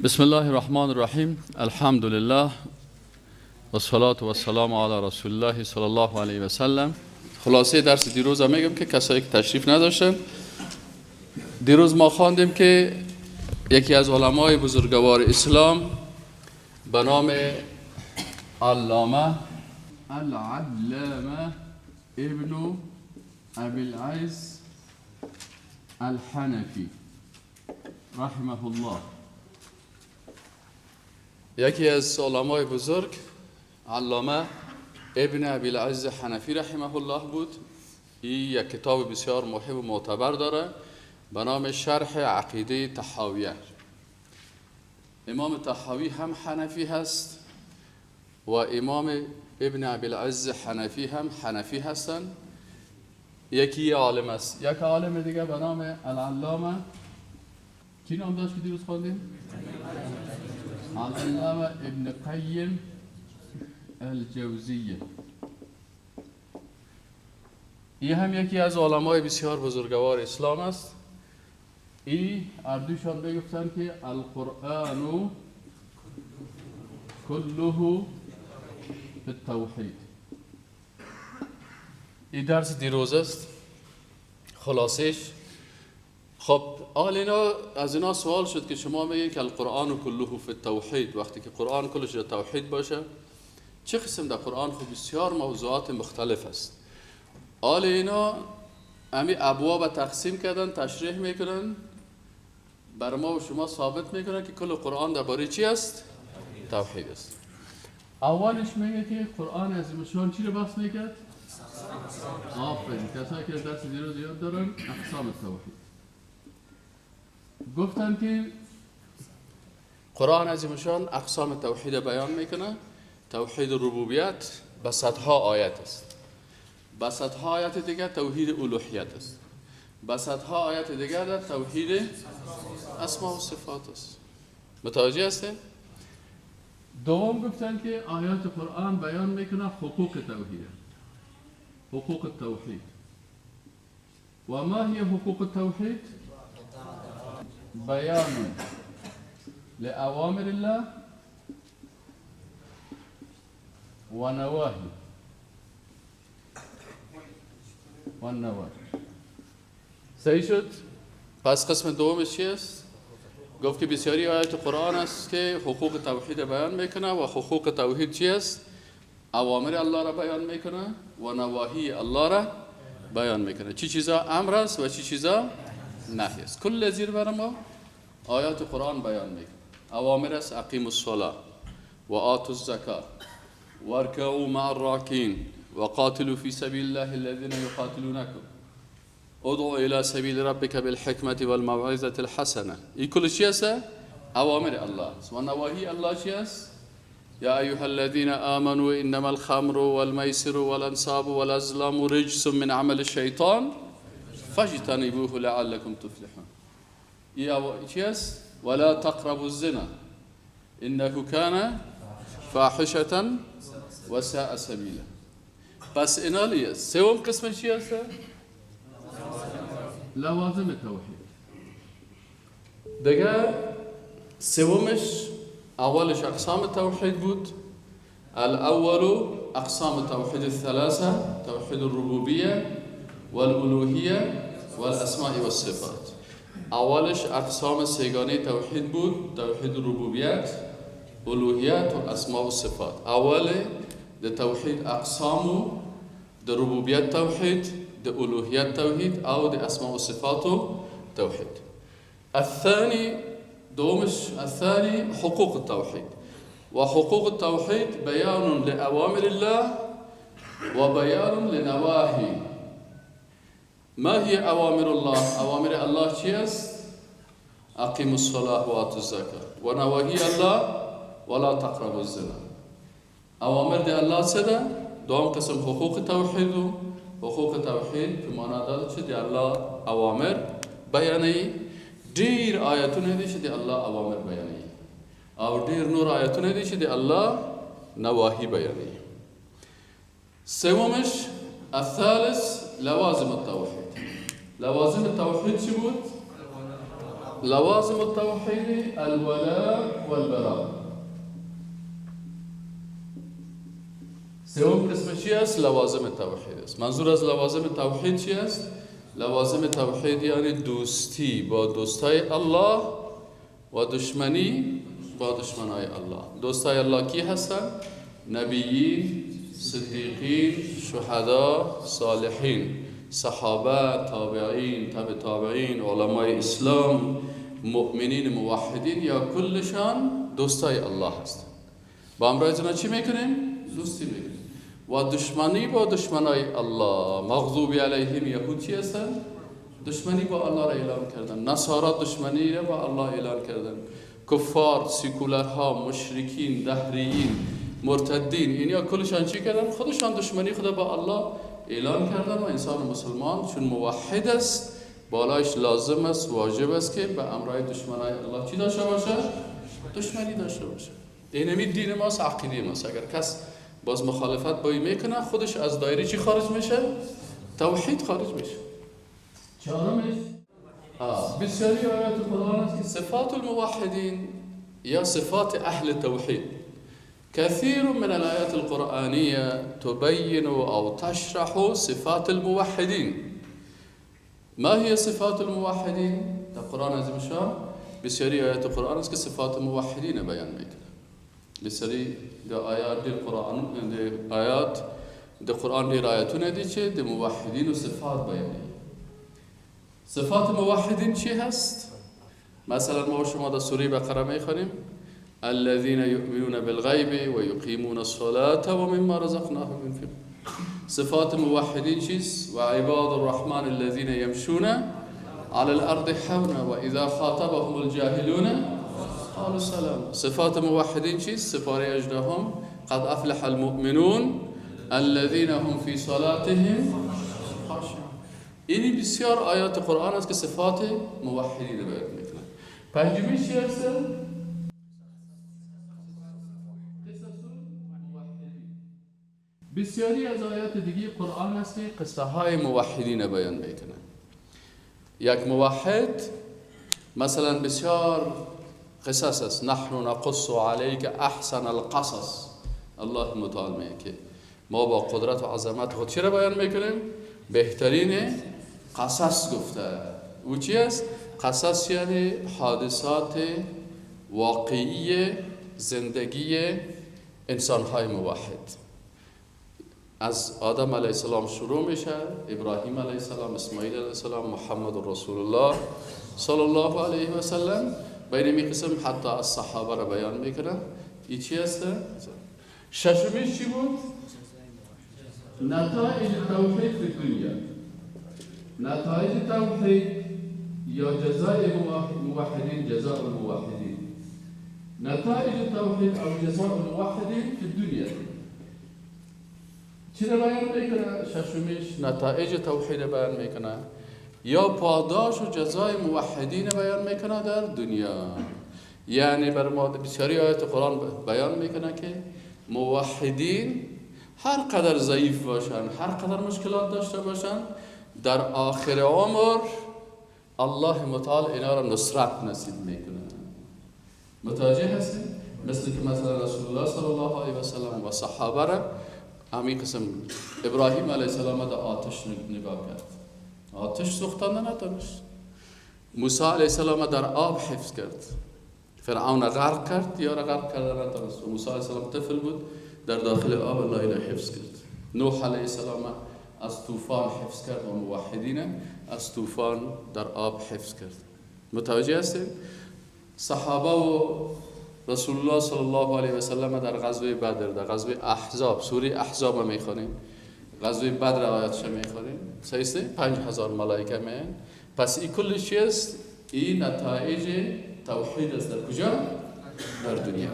بسم الله الرحمن الرحیم. الحمد لله و الصلاة و السلام علی رسول الله صلی الله علیه و سلم. خلاصه درس دیروز هم میگم که کسایی که تشریف نداشتن، دیروز ما خواندیم که یکی از علمای بزرگوار اسلام به نام علامه العلامه ابن ابی العز الحنفی رحمه الله، یکی از علمای بزرگ علامه ابن ابی العز حنفی رحمه الله بود. این یک کتاب بسیار مهم و معتبر داره به نام شرح عقیده طحاویه. امام طحاوی هم حنفی هست و امام ابن ابی العز حنفی هم حنفی هستند. یکی عالم است، یک عالم دیگه به نام العلامه، کی نام داشت که دیروز خواندیم؟ العلامه ابن قیم الجوزیه. این هم یکی از علمای بسیار بزرگوار اسلام است. ای اردوشان بگفتن که القرآن كله في التوحید. این درس دیروز است، خلاصش. خب آل اینا از اینا سوال شد که شما میگین که القرآن كله في التوحید، وقتی که قرآن کلش در توحید باشه چه قسم در قرآن؟ خب بسیار موضوعات مختلف است. آل اینا امی ابواب تقسیم کردن، تشریح میکنن، بر ما و شما ثابت میکنن که کل قرآن درباره چی است؟ توحید است. اولش میگه که قرآن عظیم الشان چی رو بحث میکرد؟ آفرین، کسایی که درس دیروز یاد دارن، اقسام توحید. گفتن که قرآن عظیم الشان اقسام توحید بیان میکنه. توحید ربوبیت به صدها آیت است، به صدها آیت دیگه توحید الوهیت است، به صدها آیت دیگه در توحید اسما و صفات است. متوجه هستین؟ دوم گفتن که آیات قرآن بیان میکنه حقوق توحید، حقوق التوحید. و ما هي حقوق التوحید؟ بیان لأوامر الله و نواهی و نواهی. صحیح شد؟ پس قسم دومش چی است؟ گفت که بسیاری آیات قرآن است که حقوق توحید بیان میکنه و حقوق توحید چی است؟ اوامر الله را بیان میکنه و نواهی الله را بیان میکنه. چی چیزا امر است و چی چیزا نهی است. کل زیر بر ما آیات قرآن بیان میکنه. اوامر است اقیموا الصلاة و آتوا الزکاة وارکعوا مع الراکعین و قاتلوا فی سبیل الله الذین یقاتلونکم ادعو الى سبیل ربک بالحکمة والموعظة الحسنة. این کل چی است؟ اوامر الله است. و نواهی الله چی است؟ یا ایها الذین آمنوا انما الخمر والمیسر والانصاب والازلام رجس من عمل الشیطان فاجتنبوه لعلکم تفلحون. این چی است؟ ولا تقربوا الزنا انه کان فاحشة وساء سبیلا. پس اینا لیه. سوم قسم چی است؟ لوازم توحید. دیگه سومش، اولش اقسام توحید بود. الاول اقسام توحید الثلاثه، توحید الربوبیه والالوهیه والاسماء والصفات. اولش اقسام سگانه توحید بود، توحید ربوبیت، الوهیت و اسماء و صفات. اول د توحید اقسام د ربوبیت توحید، د الوهیت توحید او د اسماء و صفات توحید. الثاني دومش الثاني حقوق التوحید. و حقوق التوحید بیان لأوامر الله و بیان لنواهی. ما هي اوامر الله؟ اوامر الله چی است؟ اقیموا الصلاة و آتوا الزکاة. و نواهی الله ولا تقربوا الزنا. اوامر ده الله څه ده؟ دوم قسم حقوق توحید. و حقوق توحید په معنا دا ده چې د الله اوامر بیانوي. ډیر آیتونه دي چې د الله اوامر بیانوي او ډیر نور آیتونه دي چې د الله نواهی بیانوي. سومش الثالث لوازم التوحید. لوازم التوحید چی بود؟ لوازم التوحید الولاء والبراء. سوم قسم چی است؟ لوازم توحید است. منظور از لوازم توحید چی است؟ لوازم توحید یعنی دوستی با دوستای الله و دشمنی با دشمنای الله. دوستای الله کی هستند؟ نبیین، صدیقین، شهدا، صالحین، صحابه، تابعین، تبع تابعین، علمای اسلام، مؤمنین، موحدین، یا کلشان دوستای الله هستند. با امرایتون چی میکنیم؟ دوستی میکنیم. و دشمنی با دشمنای الله، مغضوب علیهم یهود چی هستند؟ دشمنی با الله را اعلام کردن. نصارا دشمنی را با الله اعلان کردن. کفار، سیکولرها، مشرکین، دهریین، مرتدین، اینیا کلشان چی کردن؟ خودشان دشمنی خود با الله اعلان کردن. و انسان مسلمان چون موحد است، بالایش لازم است، واجب است که به امرای دشمنای الله چی داشته باشه؟ دشمنی داشته باشه. اینمی دین ماست، عقیده ماست. اگر کس باز مخالفت با این میکنه، خودش از دایره چی خارج میشه؟ توحید خارج میشه. چهارمش بسیاری آیات قرآن است که صفات الموحدین یا صفات اهل توحید. كثير من الآيات القرآنية تبين أو تشرح صفات الموحدين. ما هي صفات الموحدين؟ در قرآن عظیم شان بسیاری آیات قرآن است که صفات موحدین بیان میکنه. بسیاری در آیات در قرآن، در آیات در قرآن در آیاتونه دی چه در موحدین و صفات بیان میکنه. صفات موحدین چی هست؟ مثلا ما شما در سوره بقره میخوانیم الذين يؤمنون بالغيب ويقيمون الصلاة ومما رزقناهم ينفقون. صفات موحدين چیست؟ وعباد الرحمن الذين يمشون على الأرض حونا وإذا خاطبهم الجاهلون قالوا سلام. صفات موحدين چیست؟ سپاره اجدهم قد افلح المؤمنون الذين هم في صلاتهم خاشعون. اینی بسیار آیات قرآن است که صفات موحدین رو بیان میکنه. پنجمی چی هست؟ بسیاری از آیات دیگه قرآن هست که قصه های موحدین بیان میکنه. یک موحد مثلا بسیار قصص است. نحن نقص علیک احسن القصص. الله متعال میگه که ما با قدرت و عظمت خود چی را بیان میکنیم؟ بهترین قصص گفته. او چی است؟ قصص یعنی حادثات واقعی زندگی انسانهای موحد. از آدم علیه السلام شروع میشه، ابراهیم علیه السلام، اسماعیل علیه السلام، محمد رسول الله صلی الله علیه و سلم، بین می قسم حتی از صحابه را بیان میکنه. این چی هست؟ ششمیش چی بود؟ نتایج توحید فی دنیا. نتایج توحید یا جزای موحدین، جزاء الموحدین. نتایج توحید او جزاء الموحدین فی دنیا. چی را بیان میکنه؟ ششمیش نتایج توحید بیان میکنه یا پاداش و جزای موحدین بیان میکنه در دنیا. یعنی بر ما بسیاری آیات قرآن بیان میکنه که موحدین هر قدر ضعیف باشن، هر قدر مشکلات داشته باشن، در آخر عمر الله متعال اینا را نصرت نصیب میکنه. متوجه هستید؟ مثل که مثلا رسول الله صلی الله علیه و سلم و صحابه را همین قسم ابراهیم علیه السلام در آتش نگاه کرد، آتش سوختن نتونست. موسی علیه السلام در آب حفظ کرد، فرعون غرق کرد، یا را غرق کرده نتونست. موسی علیه السلام طفل بود، در داخل آب الله اینا حفظ کرد. نوح علیه السلام از طوفان حفظ کرد و موحدین از طوفان در آب حفظ کرد. متوجه هستید؟ صحابه و رسول الله صلی الله علیه و سلم در غزوه بدر، در غزوه احزاب، سوره احزاب میخوانیم، غزوه بدر آیاتش میخوانیم، صحیح؟ 5000 ملائکه میان. پس این کل چی است؟ این نتایج توحید است. در کجا؟ در دنیا.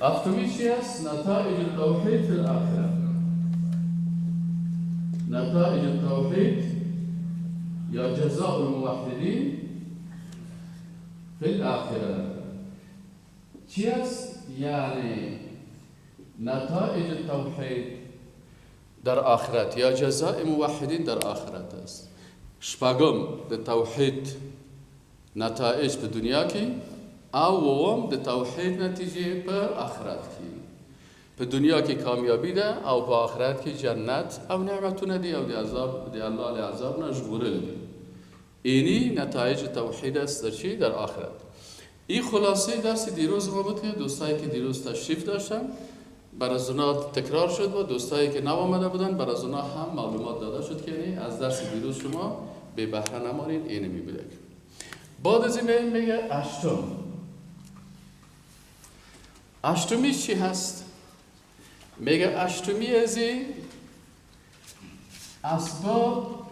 هفتمی چی است؟ نتایج توحید فی الاخره. نتایج التوحید یا جزاء الموحدین فی الاخره چی است؟ یعنی نتایج توحید در آخرت یا جزاء موحدین در آخرت است. شپږم د توحید نتایج په دنیا کې او اووم د توحید نتیجې په آخرت کې. په دنیا کې کامیابی ده او په آخرت کې جنت او نعمتونه دي او د عذاب د الله له عذاب نه ژغورل دي. اینی نتایج توحید است در چی؟ در آخرت. این خلاصه درس دیروز ما بود که دوستایی که دیروز تشریف داشتن بر از اونا تکرار شد و دوستایی که نو آمده بودن بر از اونا هم معلومات داده شد که یعنی از درس دیروز شما بی بهره نمانید. اینو میبینید. بعد از این میگه اشتم. اشتمی چی هست؟ میگه اشتمی از این اسباب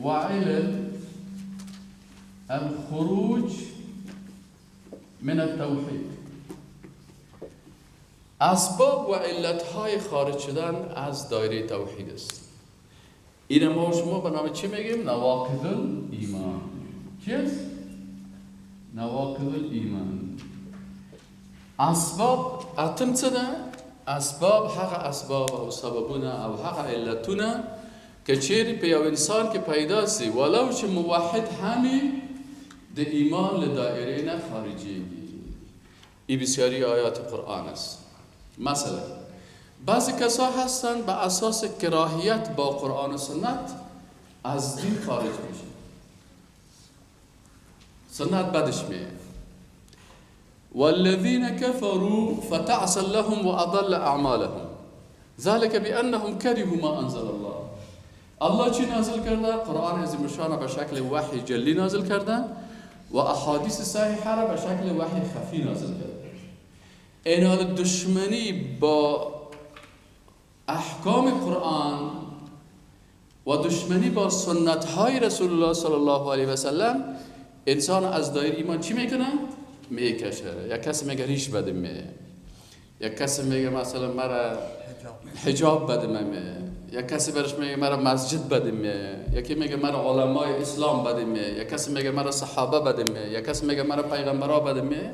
و علل الخروج من التوحید. اسباب و علتهای خارج شدن از دایره توحید است. این ما شما به نام چی میگیم؟ نواقض الایمان. چی است؟ نواقض الایمان. اسباب اتم څه ده؟ اسباب هغه اسباب او سببونه او هغه علتونه که چیرې په یو انسان کې پیدا سي ولو چې موحد همي د ایمان له دایرې نه خارجیږي. این بسیاری آیات قرآن است. مثلا بعضی کسا هستن به اساس کراهیت با قرآن و سنت از دین خارج میشن. سنت بدش میه. والذین كفروا فتعسا لهم واضل اعمالهم ذلك بانهم كرهوا ما انزل الله. الله چی نازل کرده؟ قرآن عظیم الشان به شکل وحی جلی نازل کرده و احادیث صحیحه را به شکل وحی خفی نازل کرده. این دشمنی با احکام قرآن و دشمنی با سنت های رسول الله صلی الله علیه و سلم انسان از دایره ایمان چی میکنه؟ میکشه. یک کسی میگه ریش بده میه، یک کسی میگه مثلا مرا حجاب بده میه، یک کسی برش میگه مرا مسجد بده میه، یکی میگه مرا علمای اسلام بده میه، یک کسی میگه مرا صحابه بده میه، یک کسی میگه مرا پیغمبرا بده میه.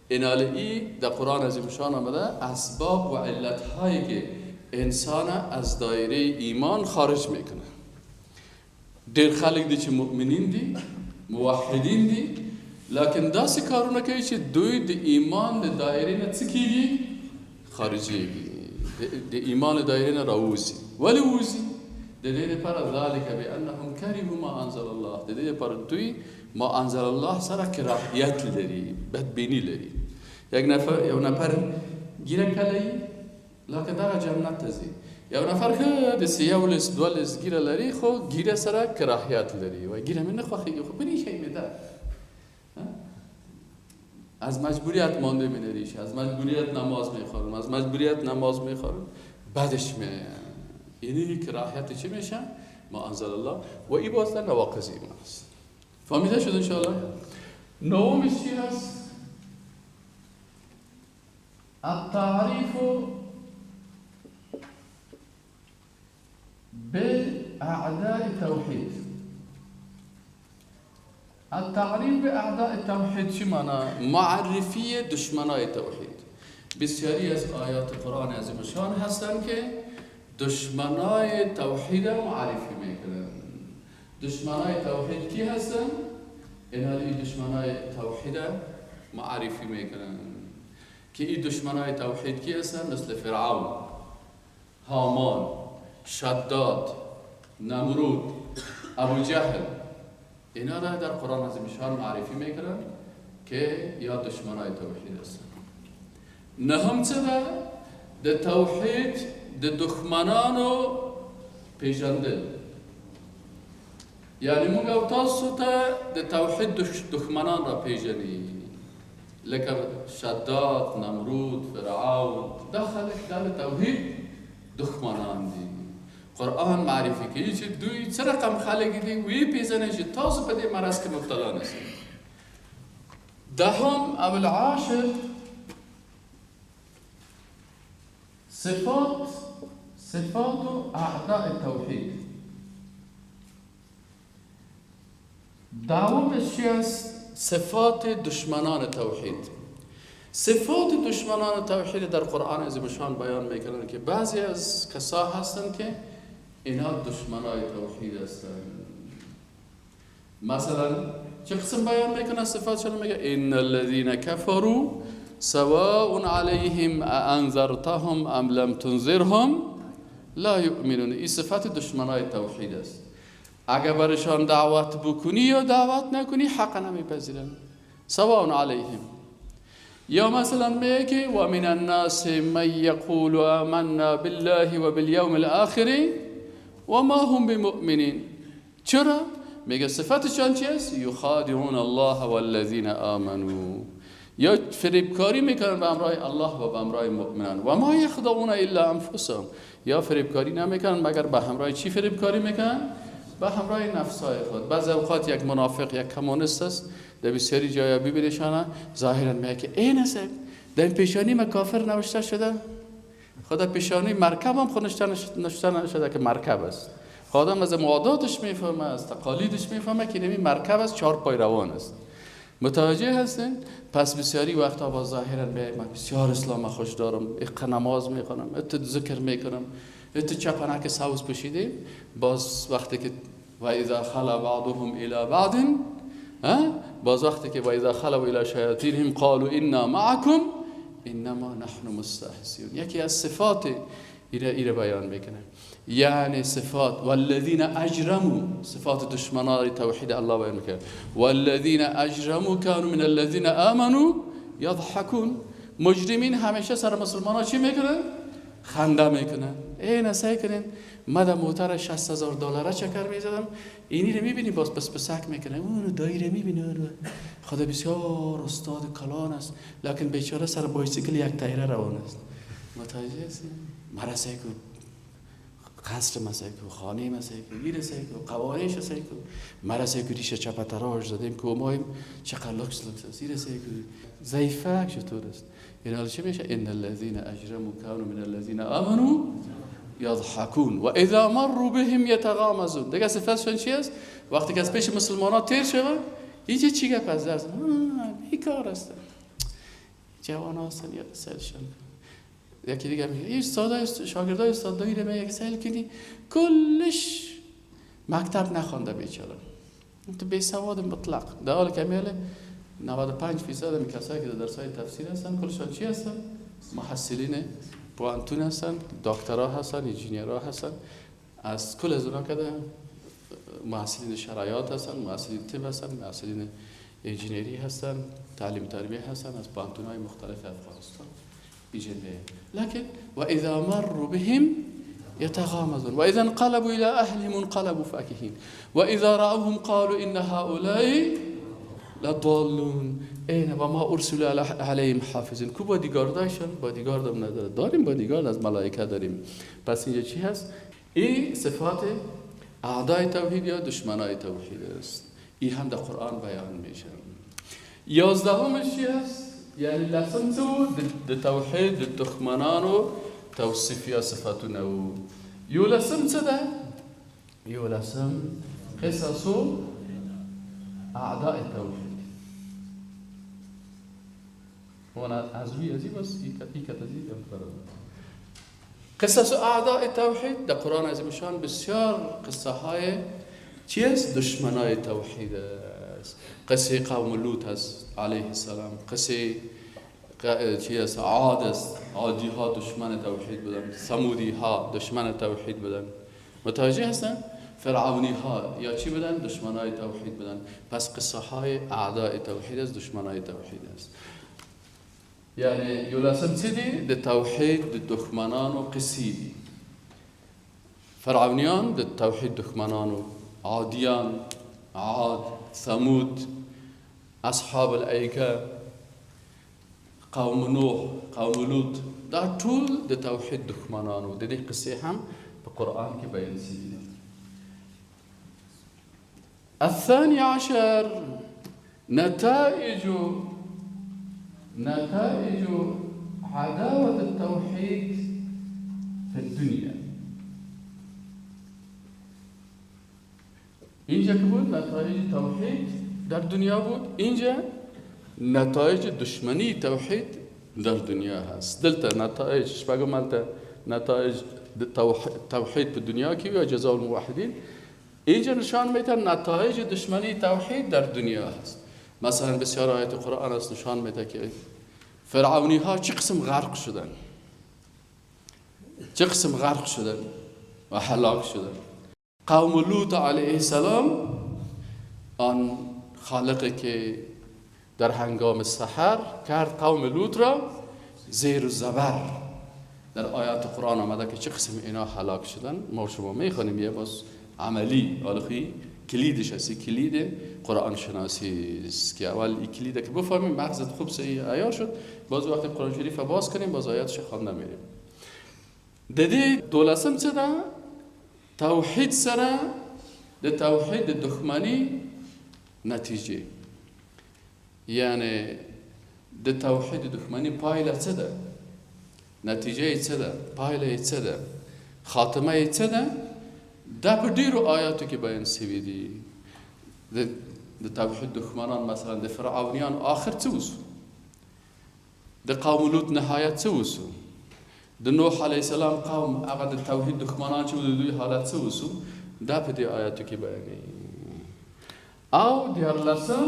این ای در قرآن عظیم شان آمده اسباب و علت هایی که انسان از دایره ایمان خارج میکنه. ډیر خلک دي چې مؤمنین دي، موحدین دي، لکن داسې کارونه کوي چې دوی د ایمان له دایرې نه څه کېږي؟ خارجېږي، د ایمان له دایرې نه راوځي. ولې وځي؟ د دې لپاره ذلک بانهم کرهوا ما انزل الله. د دې لپاره دوی ما انزل الله سره کراهیت لري، بدبینی لري. یک نفر یو نفر ږیره کلوي لکه دغه جنت ته ځي، یو نفر ښه داسې یو لس دوه لس ږیره لري خو ږیره سره کراهیت لري، وایي ږیره مې نه خوښېږي خو پرېښی مې ده، از مجبوریت مانده می نریشه، از مجبوریت نماز میخوارم، از مجبوریت نماز میخوارم، بعدش میایم. اینی کراهیت چی میشه؟ ما انزل الله. و این باز در نواقض ایمان است. فهمیده شد انشاءالله؟ نومش چی هست؟ التعریف باعداء التوحید. التعریف باعداء التوحید چی معنا؟ معرفی دشمنای توحید. بسیاری از آیات قرآن عظیم الشان هستند که دشمنای توحید معرفی میکنن. دشمنای توحید کی هستن؟ اینها این دشمنای توحید معرفی میکنن که این دشمنای توحید کی هستن؟ مثل فرعون، هامان، شداد، نمرود، ابو جهل. اینا را در قرآن عظیم الشان معرفی میکنن که یا دشمنای توحید هستن. نهم څه ده؟ د توحید د دښمنانو پیژندل. یعنی موږ او تاسو ته د توحید دښمنان را پیژني، لکه شداد، نمرود، فرعون. دا خلک دا د توحید دښمنان دي. قرآن معرفي کوي چې دوی څه رقم خلک دي، ویې پیژنئ چې تاسو په دې مرض کې مبتلا نه شئ. دهم او العاشر صفات اعداء التوحید. دومش چی است؟ صفات دشمنان توحید. صفات دشمنان توحید در قرآن عظیم الشان بیان میکنن که بعضی از کسا هستند که اینا دشمنای توحید هستند. مثلا چه قسم بیان میکنه صفاتشون؟ میگه ان الذين كفروا سواء عليهم أأنذرتهم ام لم تنذرهم لا یؤمنون. این صفت دشمنای توحید است. اگر برشان دعوت بکنی یا دعوت نکنی حق نمیپذیرن. سواء علیهم. یا مثلا میگه و من الناس من یقول آمنا بالله وبالیوم الاخر و ما هم بمؤمنین. چرا؟ میگه صفتشان چی است؟ یخادعون الله والذین آمنوا. یا فریبکاری میکنن به همراه الله و به همراه مؤمنان. و ما یخدعون الا انفسهم. یا فریبکاری نمیکنن مگر به همراه چی فریبکاری میکنن؟ به همراه نفسای خود. بعضی اوقات یک منافق، یک کمونیست است، در بسیاری جایا ببینیشانه ظاهرا میگه که این است در پیشانی ما کافر نوشته شده، خدا پیشانی مرکب هم خود نوشته نشده که مرکب است. آدم از معاداتش میفهمه، از تقالیدش میفهمه که نمی مرکب است، چهار پای روان است. متوجه هستین؟ پس بسیاری وقتا با ظاهرا میگه من بسیار اسلام خوش دارم، اق نماز میخوانم، ات ذکر میکنم، ات چپنک سبز پوشیده. باز وقتی که و اذا خلا بعضهم الى بعض، باز وقتی که و اذا خلوا الى شیاطینهم قالوا انا معكم انما نحن مستهزئون. یکی از صفات ایره بیان میکنه، یعنی صفات والذین اجرموا، صفات دشمنان توحید الله بیان میکنه. والذین اجرموا كانوا من الذین آمنوا یضحکون. مجرمین همیشه سر مسلمان ها چی میکنن؟ خنده میکنن. ای نسای کنین ما در موتر 60,000 دلار چکر میزدم، اینی رو میبینی باز پس پسک میکنه، اونو دایره میبینی، اونو خدا بسیار استاد کلان است، لکن بیچاره سر بایسیکل یک تایره روان است. متوجه هستی؟ مرسه کو قصر مسه کو خانه مسه کو گیر سه کو قوارش سه کو مرسه کو ریشه چپتراش زدیم که مایم چقدر لکس لکس است، زیر سه کو ضعیفه چطور است. این حال چی میشه؟ ان الذين اجرموا كانوا من الذين آمنوا یضحکون و اذا مروا بهم یتغامزون. دیگه صفتشون چی است؟ وقتی که از پیش مسلمان ها تیر شوه اینجا چی گپ از درس بیکار هستن، جوان هستن یا سلشان. یکی دیگه میگه این استاد شاگردای استاد دایی رو میگه سیل کنی کلش مکتب نخوانده بیچاره، تو بی سواد مطلق. در حال که میاله 95% از کسایی که در درس‌های تفسیر هستن کلشان چی هستن؟ محصلین پوانتون هستن، دکترا هستن، انجینیرها هستن، از کل از اونها که محصلین شرایط هستن، محصلین طب هستن، محصلین انجینیری هستن، تعلیم تربیه هستن، از پوانتون‌های مختلف افغانستان ایجنده. لكن واذا مروا بهم يتغامزون واذا انقلبوا الى اهلهم انقلبوا فاكهين واذا راوهم قالوا ان هؤلاء لضالون. این و ما ارسل علیهم حافظین. کو بادیگاردایشان؟ بادیگارد هم نداره. داریم بادیگارد از ملائکه داریم. پس اینجا چی هست؟ این صفات اعدای توحید یا دشمنای توحید است. این هم در قرآن بیان میشه. 11 چی هست؟ یعنی لسن تو د توحید د دښمنانو توصیف یا صفاتونه و یولسم څه ده؟ یولسم قصص اعداء التوحید. وانا از روی ازی بس ای کتازی قصص اعداء توحید در قرآن عظیمشان بسیار قصه های چی است؟ دشمنای توحید است. قصه قوم لوط است علیه السلام، قصه چی است؟ عاد است. عادی ها دشمن توحید بودن، ثمودی ها دشمن توحید بودن. متوجه هستن؟ فرعونی ها یا چی بودن؟ دشمنای توحید بودن. پس قصه های اعداء توحید است، دشمنای توحید است. یعنی یولسم چی دی؟ د توحید د دښمنانو قصې دي. فرعونیان د توحید دښمنانو، عادیان، عاد، ثمود، اصحاب الایکه، قوم نوح، قوم لوط، دا ټول د توحید دښمنانو. د دې قصې هم په قرآن کې بیان شوي دي. الثاني عشر نتائج عداوة التوحيد في الدنيا. اینجا که بود نتایج توحید در دنیا بود، اینجا نتایج دشمنی توحید در دنیا هست. دلتا نتایج شپږم هلته نتایج توحید په دنیا کې یا جزاء الموحدین. اینجا نشان میده نتایج دشمنی توحید در دنیا هست. مثلا بسیار آیات قرآن است نشان میده که فرعونی ها چه قسم غرق شدن، چه قسم غرق شدن و هلاک شدن. قوم لوط علیه السلام، آن خالقی که در هنگام سحر کرد قوم لوط را زیر و زبر، در آیات قرآن آمده که چه قسم اینا هلاک شدن. ما شما میخوانیم یه باز عملی آلخی کلیدش هستی، کلید قرآن شناسی است که اول این کلیده که بفهمیم مغزت خوب صحیح عیار شد، باز وقتی قرآن شریف باز کنیم باز آیاتش خوانده میریم. د دې دولسم څه ده؟ توحید سره د توحید دښمنی نتیجه، یعنی د توحید دښمنی پایله څه ده، نتیجه یې څه ده، پایله یې څه ده، خاتمه یې څه ده، دا په ډیرو آیاتو کې بیان سوي دي. د توحید دښمنان مثلا د فرعونیان آخر څه وسو، د قوم لوط نهایت څه وسو، د نوح علیه السلام قوم هغه د توحید دښمنان چې د دوی حالت څه وسو، دا په دې آیاتو کې بیانوي. او دیارلسم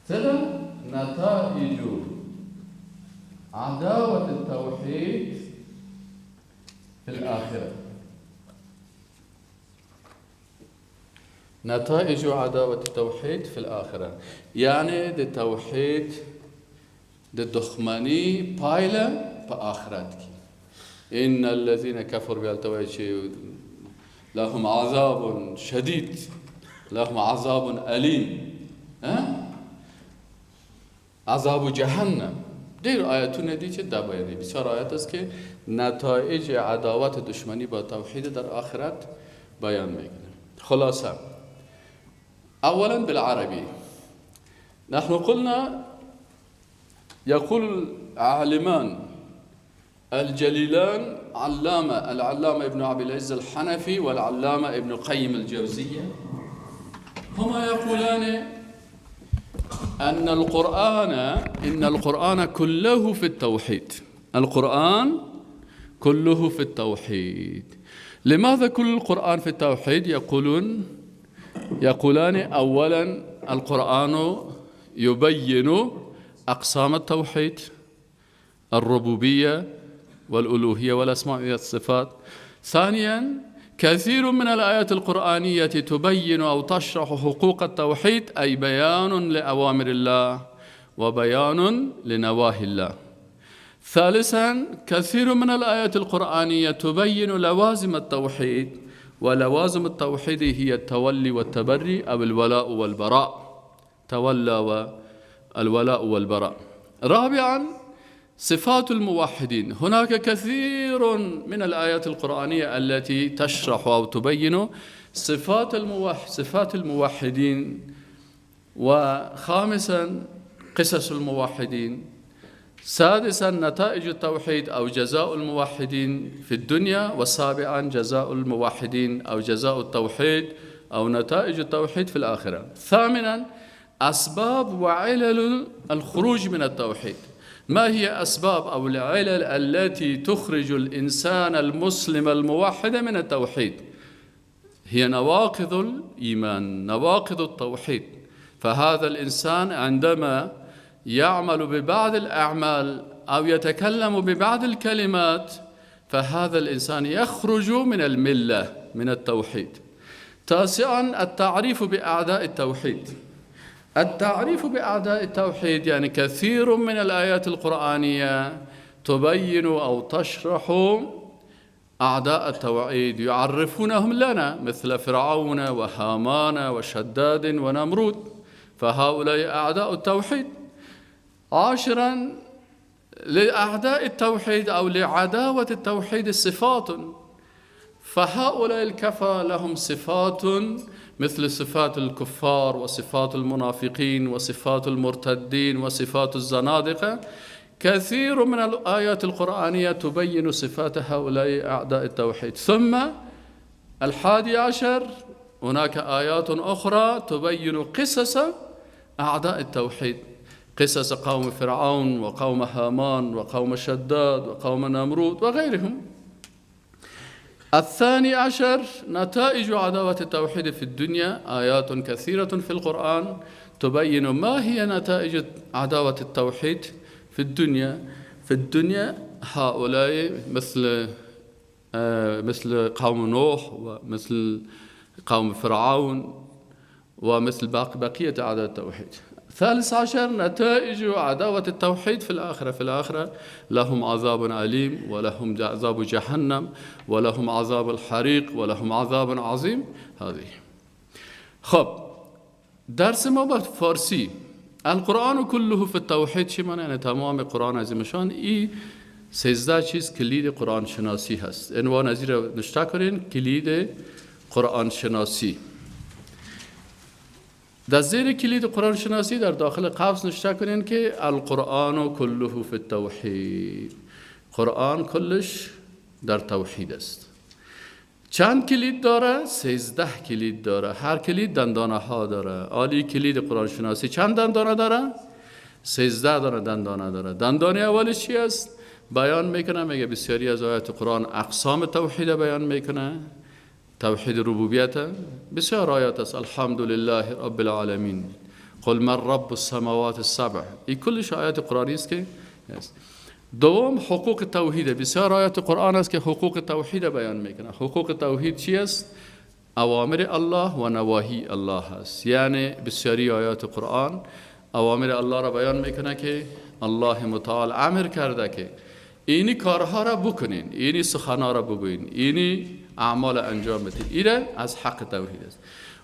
څه ده؟ نتایج عداوة التوحيد في الآخرة. نتائج عداوة التوحيد في الآخرة، یعنی د توحید د دښمنی پایله په آخرت کې. ان الذين كفروا بیالته چې لهم عذاب شدید، لهم عذاب الیم، عذاب جهنم. ډیر آیتونه دي چې دا بیانوي. بسیار آیت است که نتایج عداوت دشمنی با توحید در آخرت بیان میکنه. خلاصه اولا بالعربي نحن قلنا يقول العالمان الجليلان علامة العلامة ابن أبي العز الحنفي والعلامة ابن قيم الجوزية، هما يقولان أن القرآن، إن القرآن كله في التوحيد، القرآن كله في التوحيد. لماذا كل القرآن في التوحيد؟ يقولان أولا القرآن يبين أقسام التوحيد، الربوبية والألوهية والأسماء والصفات. ثانيا كثير من الآيات القرآنية تبين أو تشرح حقوق التوحيد، أي بيان لأوامر الله وبيان لنواهي الله. ثالثا كثير من الآيات القرآنية تبين لوازم التوحيد، ولوازم التوحيد هي التولي والتبري أو الولاء والبراء، تولى والولاء والبراء. رابعا صفات الموحدين، هناك كثير من الآيات القرآنية التي تشرح أو تبين صفات الموحدين. وخامسا قصص الموحدين. سادسا نتائج التوحيد أو جزاء الموحدين في الدنيا. وسابعا جزاء الموحدين أو جزاء التوحيد أو نتائج التوحيد في الآخرة. ثامنا أسباب وعلل الخروج من التوحيد، ما هي أسباب أو العلل التي تخرج الإنسان المسلم الموحد من التوحيد؟ هي نواقض الإيمان، نواقض التوحيد. فهذا الإنسان عندما يعمل ببعض الأعمال أو يتكلم ببعض الكلمات فهذا الإنسان يخرج من الملة، من التوحيد. تاسعا التعريف بأعداء التوحيد. التعريف بأعداء التوحيد يعني كثير من الآيات القرآنية تبين أو تشرح أعداء التوحيد، يعرفونهم لنا مثل فرعون وهامان وشداد ونمرود، فهؤلاء أعداء التوحيد. عاشرا لأعداء التوحيد أو لعداوة التوحيد صفات، فهؤلاء الكفرة لهم صفات مثل صفات الكفار وصفات المنافقين وصفات المرتدين وصفات الزنادقة. كثير من الآيات القرآنية تبين صفات هؤلاء أعداء التوحيد. ثم الحادي عشر هناك آيات أخرى تبين قصص أعداء التوحيد، قصص قوم فرعون وقوم هامان وقوم شداد وقوم نمرود وغيرهم. الثاني عشر نتائج عداوة التوحيد في الدنيا. آيات كثيرة في القرآن تبين ما هي نتائج عداوة التوحيد في الدنيا. في الدنيا هؤلاء مثل قوم نوح ومثل قوم فرعون ومثل بقية أعداء التوحيد. ثالث عشر نتائج عداوة التوحيد في الآخرة. في الآخرة لهم عذاب أليم، ولهم عذاب جهنم، ولهم عذاب الحريق، ولهم عذاب عظیم. هذه خب درس ما به فارسی. القرآن كله في التوحید چی معنی؟ یعنی تمام قرآن عظیمشان ای 13 چیز کلید قرآن شناسی هست. عنوان از این را نشته کنین، کلید قرآن شناسی. در زیر کلید قرآن شناسی در داخل قوس نشته کنین که القرآن كله فی التوحید، قرآن کلش در توحید است. چند کلید داره؟ 13 کلید داره. هر کلید دندانه ها داره. عالی کلید قرآن شناسی چند دندانه داره؟ 13 دانه دندانه داره. دندانه اولش چی است؟ بیان میکنه، میگه بسیاری از آیات قرآن اقسام توحید بیان میکنه، توحید ربوبیت بسیار آیات است. الحمد لله رب العالمین، قل من رب السماوات السبع، این کلش آیات قرآنی است که است. دوم حقوق توحید، بسیار آیات قرآن است که حقوق توحید بیان میکنه. حقوق توحید چی است؟ اوامر الله و نواهی الله است. یعنی بسیاری آیات قرآن اوامر الله را بیان میکنه که الله متعال امر کرده که اینی کارها را بکنین، اینی سخنها را بگوین، اینی اعمال انجام بدین. اینه از حق توحید است.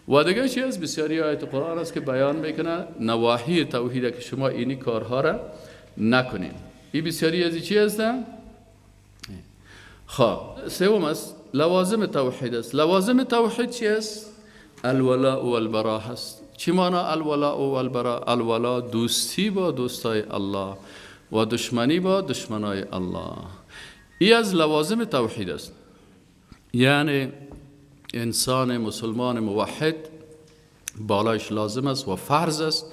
و دیگه چی است؟ بسیاری آیات قرآن است که بیان میکنه نواهی توحید که شما اینی کارها را نکنین. این بسیاری از چی هستن؟ خب سوم است لوازم توحید است. لوازم توحید چی است؟ الولاء والبراء هست. چی معنا الولاء والبراء؟ الولاء دوستی با دوستای الله و دشمنی با دشمنای الله. ای از لوازم توحید است. یعنی انسان مسلمان موحد بالایش لازم است و فرض است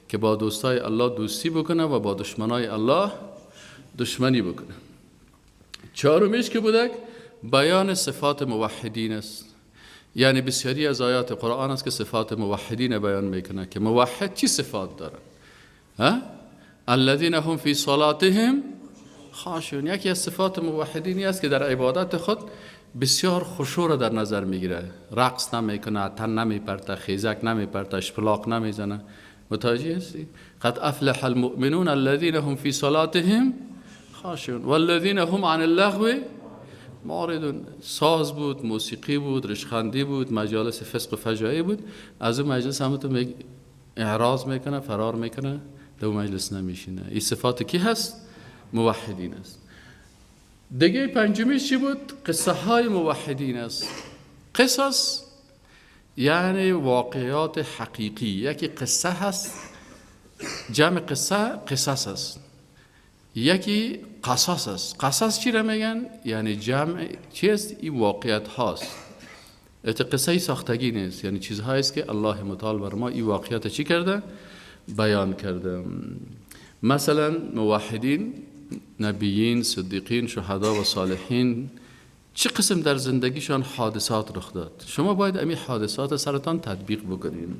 که با دوستای الله دوستی بکنه و با دشمنای الله دشمنی بکنه. چهارمیش که بودک بیان صفات موحدین است. یعنی بسیاری از آیات قرآن است که صفات موحدین بیان میکنه که موحد چی صفات داره؟ ها؟ الذین هم فی صلاتهم خاشعون. یکی از صفات موحدینی است که در عبادت خود بسیار خشوع را در نظر میگیره، رقص نمیکنه، تن نمیپرته، خیزک نمیپرته، اشپلاق نمیزنه. متوجه هستی؟ قد افلح المؤمنون الذین هم فی صلاتهم خاشعون والذین هم عن اللغو معرضون. ساز بود، موسیقی بود، رشخندی بود، مجالس فسق و فجایع بود، از اون مجلس هم تو اعراض میکنه، فرار میکنه، در مجلس نمیشینه. این صفات کی هست؟ موحدین است. دیگه پنجمیش چی بود؟ قصه های موحدین است. قصص یعنی واقعات حقیقی. یکی قصه هست، جمع قصه قصص است. یکی قصص است. قصص چی را میگن؟ یعنی جمع چی است؟ این واقعیت هاست. قصه ساختگی نیست، یعنی چیزهایی است که الله متعال بر ما این واقعیت چی کرده؟ بیان کرده. مثلا موحدین، نبیین، صدیقین، شهدا و صالحین چه قسم در زندگیشان حادثات رخ داد. شما باید امی حادثات سرتان تطبیق بکنین.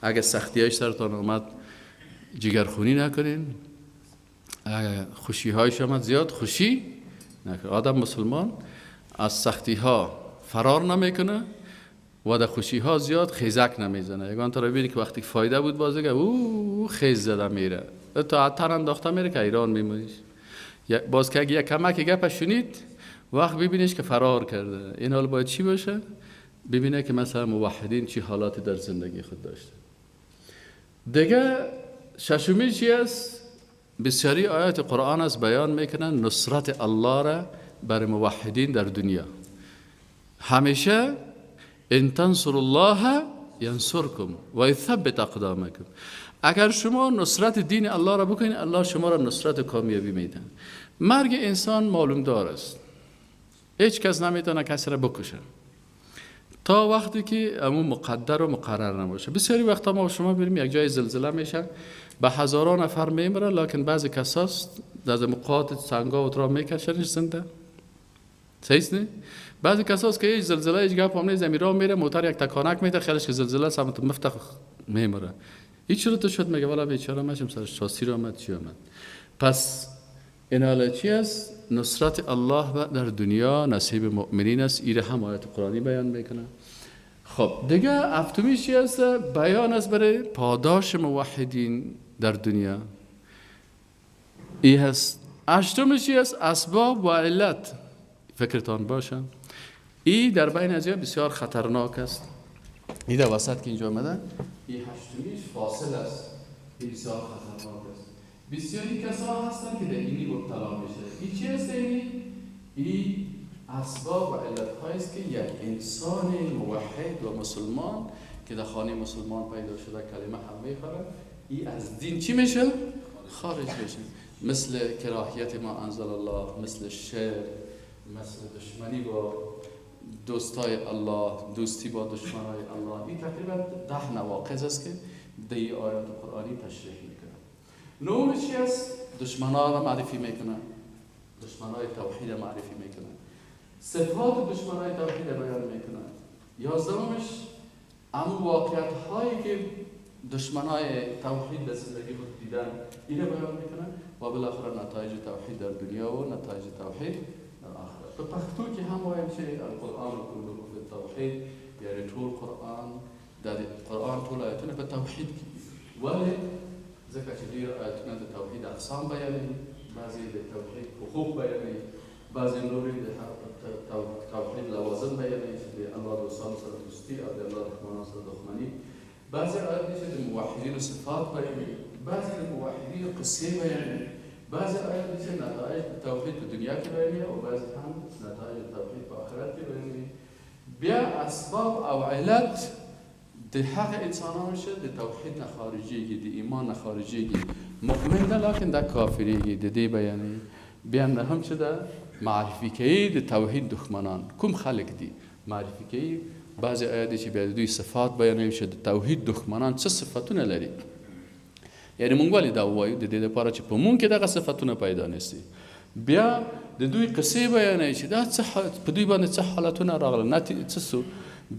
اگه سختی‌هایش سرتان آمد جگرخونی نکنین، اگه خوشی‌هایش آمد زیاد خوشی نکنین. آدم مسلمان از سختی‌ها فرار نمیکنه و در خوشی‌ها زیاد خیزک نمیزنه. یگان تا رو ببینی که وقتی فایده بود باز دیگه او خیز زده میره، تا تن انداخته میره که ایران میمونیش. باز که اگه یک کمک گپ شنید وقت ببینیش که فرار کرده. این حال باید چی باشه؟ ببینه که مثلا موحدین چی حالاتی در زندگی خود داشته. دیگه ششمی چی است؟ بسیاری آیات قرآن است بیان میکنن نصرت الله را بر موحدین در دنیا. همیشه ان تنصر الله ینصرکم و یثبت اقدامکم. اگر شما نصرت دین الله را بکنید، الله شما را نصرت کامیابی میده. مرگ انسان معلوم دار است، هیچ کس نمیتونه کسی را بکشه تا وقتی که امون مقدر و مقرر نباشه. بسیاری وقتا ما شما بریم یک جای زلزله میشه، به هزاران نفر میمره، لکن بعضی کساست در مقاط سنگا و ترا میکشنش زنده. صحیح نه؟ بعضی کساست که هیچ زلزله هیچ گپ هم نیست، راه میره موتر یک تکانک میده، خیالش که زلزله سمت مفتخ میمره. هیچ چرا تو شد میگه والا بیچاره مشم سرش شاسی را آمد چی آمد. پس این حالا چی است؟ نصرت الله در دنیا نصیب مؤمنین است. ایره هم آیت قرآنی بیان میکنه. خب دیگه هفتمی چی است؟ بیان است برای پاداش موحدین در دنیا. ای هست. هشتمی چی است؟ اسباب و علت. فکرتان باشه ای در بین از بسیار خطرناک است. ای در وسط که اینجا آمده ای هشتمیش فاصل است، ای بسیار خطرناک است. بسیاری کسا هستند که در اینی مبتلا میشه. ای چی است؟ اینی ای اسباب و علت است که یک انسان موحد و مسلمان که در خانه مسلمان پیدا شده کلمه هم میخوره، ای از دین چی میشه؟ خارج میشه. مثل کراهیت ما انزل الله، مثل شرک، مثل دشمنی با دوستای الله، دوستی با دشمنای الله. این تقریبا 10 نواقض است که در آیات قرآنی تشریح میکنه. نوع چی است؟ دشمنان را معرفی میکنه، دشمنای توحید را معرفی میکنه، صفات دشمنای توحید را بیان میکنه. 11مش امو واقعیت هایی که دشمنای توحید در زندگی خود دیدن این را بیان میکنه و بالاخره نتایج توحید در دنیا و نتایج توحید در آخرت. په پښتو کې هم وایم چې القرآن كله في التوحید، یعنی ټول قرآن د قرآن ټول آیتونه په توحید کې دي. ولې؟ ځکه چې ډېر آیتونه د توحید اقسام بیانوي، بعضې د توحید حقوق بیانوي، بعضې نورې د توحید لوازم بیانوي چې د الله دوستانو سره دوستي او د الله دښمنانو سره دښمني. بعضې آیات دي چې د موحدینو صفات بیانوي، بعضې د موحدینو قصې بیانوي، بعضې آیات دي چې نتایج د توحید په دنیا کې بیانوي او بعضې هم نتایج د توحید په آخرت کې بیانوي. بیا اسباب او علت د هغه انسانانو چې د توحید نه خارجیږي، د ایمان نه خارجیږي، مؤمن ده لکن دا کافریږي، د دې بیانوي. بیا هم چې ده معرفي کوي د توحید دښمنان کوم خلک دي معرفي کوي. بعضې آیات دي چې بیا د دوی صفات بیانوي چې د توحید دښمنان څه صفتونه لري. یعنی مونږ ولې دا ووایو؟ د دې لپاره چې په مونږ کې دغه صفتونه پیدا نشي. بیا د دوی قصې بیانوي چې دا څه په دوی باندې څه حالتونه راغله، څه سو.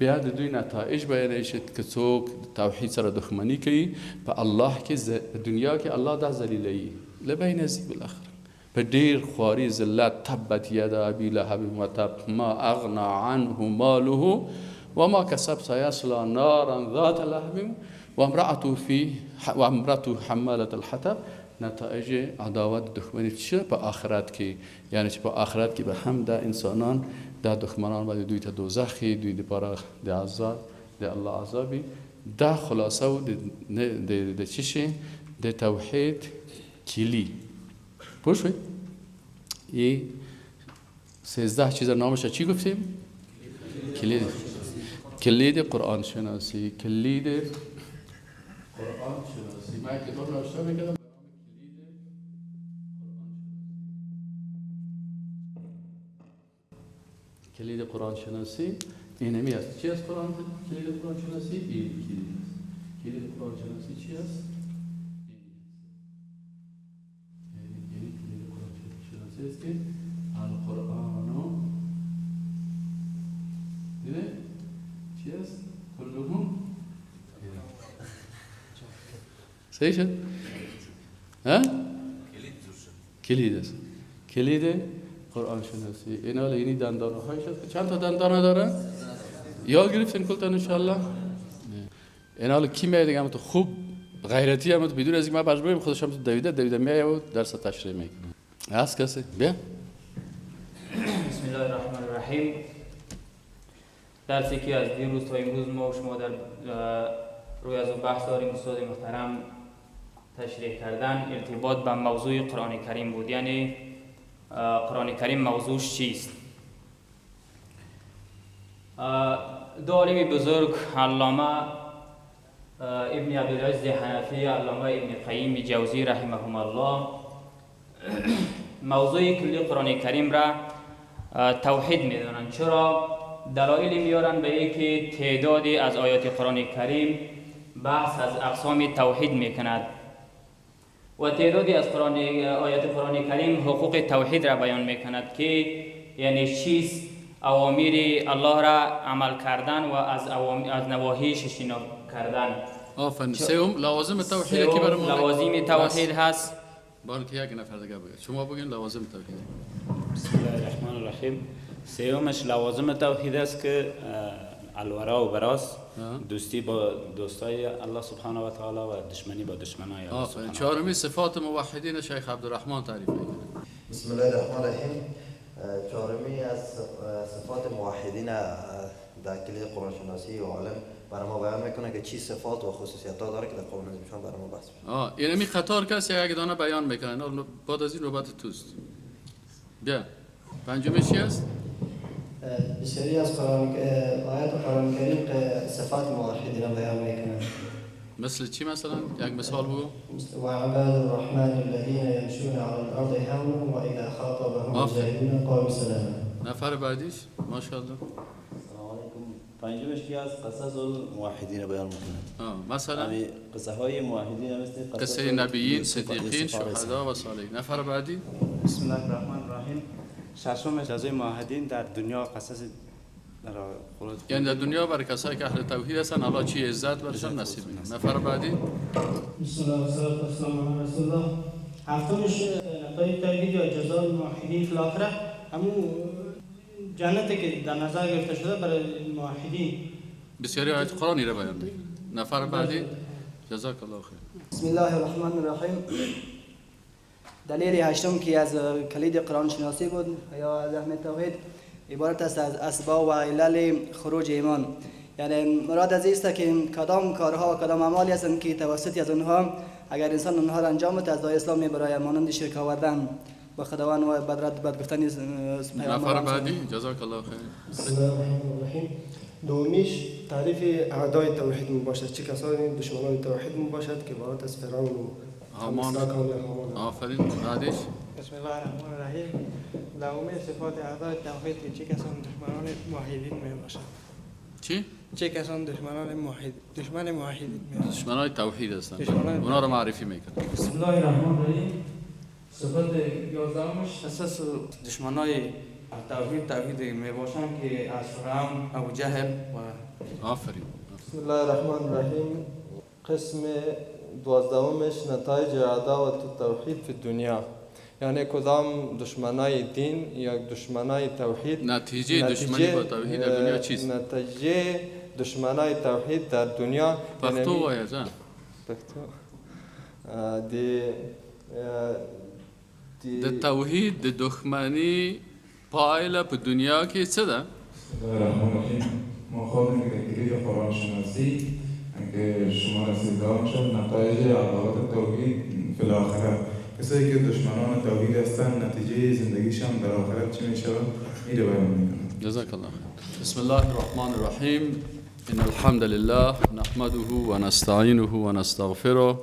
بیا د دوی نتایج بیانوي چې که څوک توحید سره دښمني کوي په الله کې په دنیا کې الله دا ذلیلوي له بینه ځي بالاخره په ډېر خواري ذلت. تبت یدا ابي لهب وتب ما اغنى عنه ماله وما كسب سيصلى نارا ذات لهب وامرأته حمالة الحطب. نتایج عداوت دښمني چې په آخرت کې، یعنی چې په آخرت کې به هم دا انسانان دا دښمنان باندې دوی ته دوزخي، دوی دپاره د عذاب د الله عذابي. دا خلاصه و د چی شي؟ د توحید کلی. پوه شوئ؟ ای 13 چیز نامش چی گفتیم؟ کلید. کلید قرآن شناسی، کلید قرآن شناسی. من کتاب نوشته میکردم کلید قرآن شناسی. اینمی است. چی است قرآن؟ کلید قرآن شناسی این کلید است. کلید قرآن شناسی چی است؟ یعنی کلید قرآن شناسی است که القرآن دیده چی است؟ کلهم صحیح شد؟ ها؟ کلید است. کلید قرآن شناسی. اینا اینی دندانه هایش است. چند تا دندانه داره؟ یاد گرفتین کلتان انشالله؟ اینا حالا کی میاد دیگه؟ هم تو خوب غیرتی هم تو بدون از اینکه من مجبوریم خودش هم تو دویده دویده میاد و درس تشریح میکنه. هست کسی؟ بیا. بسم الله الرحمن الرحیم. درسی که از دیروز تا امروز ما و شما در روی از بحث داریم استاد محترم تشریح کردن ارتباط به موضوع قرآن کریم بود. یعنی قرآن کریم موضوعش چیست؟ دو عالم بزرگ، علامه ابن عبدالعزیز حنفی، علامه ابن قیم جوزی رحمهم الله، موضوع کلی قرآن کریم را توحید میدانند. چرا؟ دلایل میارن به اینکه تعدادی از آیات قرآن کریم بحث از اقسام توحید میکند و تعدادی از آیات قرآن کریم حقوق توحید را بیان میکند که یعنی چیست اوامر الله را عمل کردن و از نواهیش اجتناب کردن. آفرین. سوم لوازم توحید که برای ما لوازم توحید هست. بار که یک نفر دیگه بگه. شما بگین لوازم توحید. بسم الله الرحمن الرحیم. سومش لوازم توحید است که الورا و براس، دوستی با دوستای الله سبحانه و تعالی و دشمنی با دشمنای الله سبحانه. چهارمی صفات موحدین شیخ عبدالرحمن تعریف میکنه. بسم الله الرحمن الرحیم. چهارمی از صفات موحدین در کلید قرآن شناسی و عالم برای ما بیان میکنه که چی صفات و خصوصیت ها داره که در قرآن عظیم برای ما بحث میشه. اینمی قطار کسی یک دانه بیان میکنه. بعد از این نوبت توست. بیا. پنجمی چی است؟ بسیاری از قرآن آیات قرآن کریم صفات موحدین بیان میکنه. مثل چی مثلا؟ یک مثال بگو. وعباد الرحمن الذين يمشون على الارض هونا واذا خاطبهم الجاهلون قالوا سلاما. نفر بعدیش ماشاءالله. السلام علیکم. پنجمش که از قصص الموحدین بیان میکنه. مثلا قصه های موحدین مثل قصه نبیین، صدیقین، شهدا و صالحین. نفر بعدی. بسم الله الرحمن الرحیم. ششم جزای موحدین در دنیا قصص در قرآن، یعنی در دنیا برای کسایی که اهل توحید هستن الله چی عزت برشان نصیب میکنه. نفر بعدی. بسم الله و صلات و سلام علی رسول الله. هفتمش نتایج توحید یا جزای موحدین فی الاخره، همون جنتی که در نظر گرفته شده برای موحدین. بسیاری آیات قرآنی را بیان میکنه. نفر بعدی. جزاک الله خیر. بسم الله الرحمن الرحیم. دلیل هشتم که از کلید قرآن شناسی بود یا از اهمیت توحید عبارت است از اسباب و علل خروج ایمان. یعنی مراد از است که کدام کارها و کدام اعمالی هستند که توسط از آنها اگر انسان آنها را انجام بده از دایره اسلام میبراید، مانند شرک آوردن با خداوند و بدرد بد گفتن پیامبر. نفر بعدی. جزاک الله خیر. بسم الله الرحمن الرحیم. دومیش تعریف اعدای توحید میباشد، چه کسانی دشمنان توحید میباشد که عبارت از فرعون و هامان. آفرین. بعدش. بسم الله الرحمن الرحیم. دومی صفات اعدای توحید که چه کسان دشمنان موحدین میباشند. چی؟ چه کسان دشمنان موحد، دشمن موحدین میباشند. دشمنان توحید هستند. اونا رو معرفی میکنه. بسم الله الرحمن الرحیم. صفات 11مش اساس دشمنای توحید میباشند که از فرعون، ابو جهل و آفرین. بسم الله الرحمن الرحیم. قسم 12مش نتایج عداوت توحید فی دنیا، یعنی کدام دشمنای دین یا دشمنای توحید، نتیجه دشمنی با توحید در دنیا چیست؟ نتیجه دشمنای توحید در دنیا پختو باید پختو د توحید د دښمنی پایله په دنیا کې څه ده؟ بسم الله الرحمن الرحیم. ما خواهیم که کلید قرآن شناسی که شما رسیدان شد نتایج عداوت توحید فی الاخره، کسایی که دشمنان توحید هستند نتیجه زندگیشان در آخرت چی میشه میره بیان میکنه. جزاک الله خیر. بسم الله الرحمن الرحیم. ان الحمد لله نحمده ونستعینه ونستغفره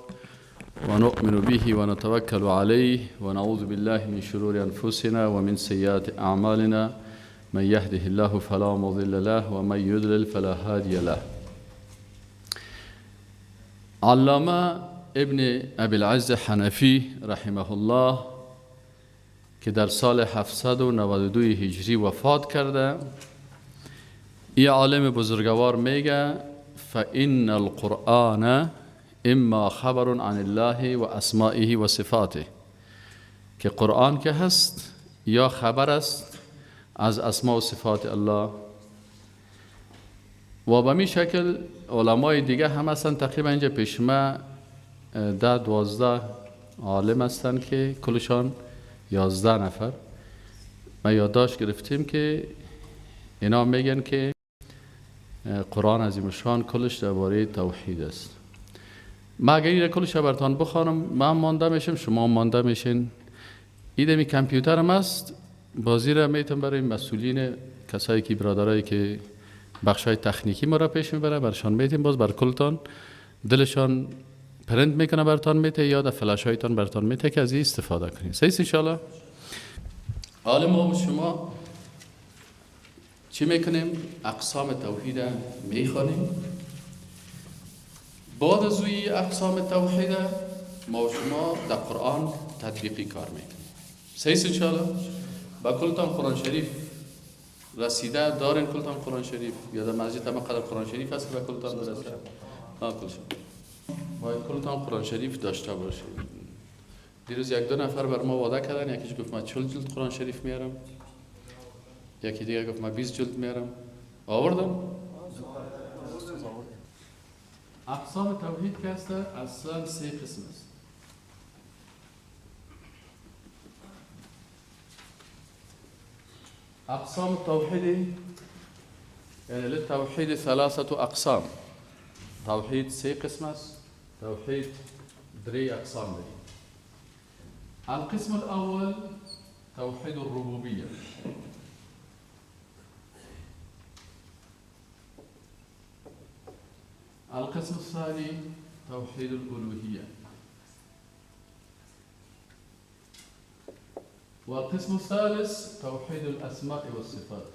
ونؤمن به ونتوکل علیه ونعوذ بالله من شرور انفسنا ومن سیئات اعمالنا من یهده الله فلا مضل له ومن یضلل فلا هادی له. علامه ابن ابی العز حنفی رحمه الله که در سال 792 هجری وفات کرده، این عالم بزرگوار میگه فإن القرآن اما خبر عن الله و اسمائه و صفاته، که قرآن که هست یا خبر است از اسماء و صفات الله. و به می شکل علمای دیگه هم هستن، تقریبا اینجا پیش ما 10 12 عالم هستن که کلشان 11 نفر ما یادداشت گرفتیم که اینا میگن که قرآن عظیم الشان کلش درباره توحید است. ما اگر این کلش براتون بخوانم من مانده میشم، شما مانده میشین. ایدمی کامپیوترم است، بازی را میتونم برای مسئولین کسایی که برادرایی که بخشای تکنیکی ما را پیش میبره برشان میتیم، باز بر کلتان دلشان پرنت میکنه براتون میته یا در فلش هایتان براتون میته که از این استفاده کنید. صحیح ان شاء الله. حالا ما و شما چی میکنیم؟ اقسام توحید میخوانیم. بعد از اوی اقسام توحید ما و شما در قرآن تطبیقی کار میکنیم. صحیح ان شاء الله. با کلتان قرآن شریف رسیده دارین؟ کلتان قرآن شریف یا در مسجد هم قدر قرآن شریف هست که به کلتان برسه؟ کلشان باید کلتان قرآن شریف داشته باشید. دیروز یک دو نفر بر ما وعده کردن، یکیش گفت من 40 جلد قرآن شریف میارم، یکی دیگه گفت من 20 جلد میارم. آوردم؟ اقسام توحید که هست اصلا 3 قسم است. اقسام التوحید یعنی للتوحید 3 اقسام. توحید 3 قسم است. توحید 3 اقسام داریم. القسم الاول توحید الربوبیه. القسم الثاني توحيد الألوهية، والقسم الثالث توحيد الأسماء والصفات.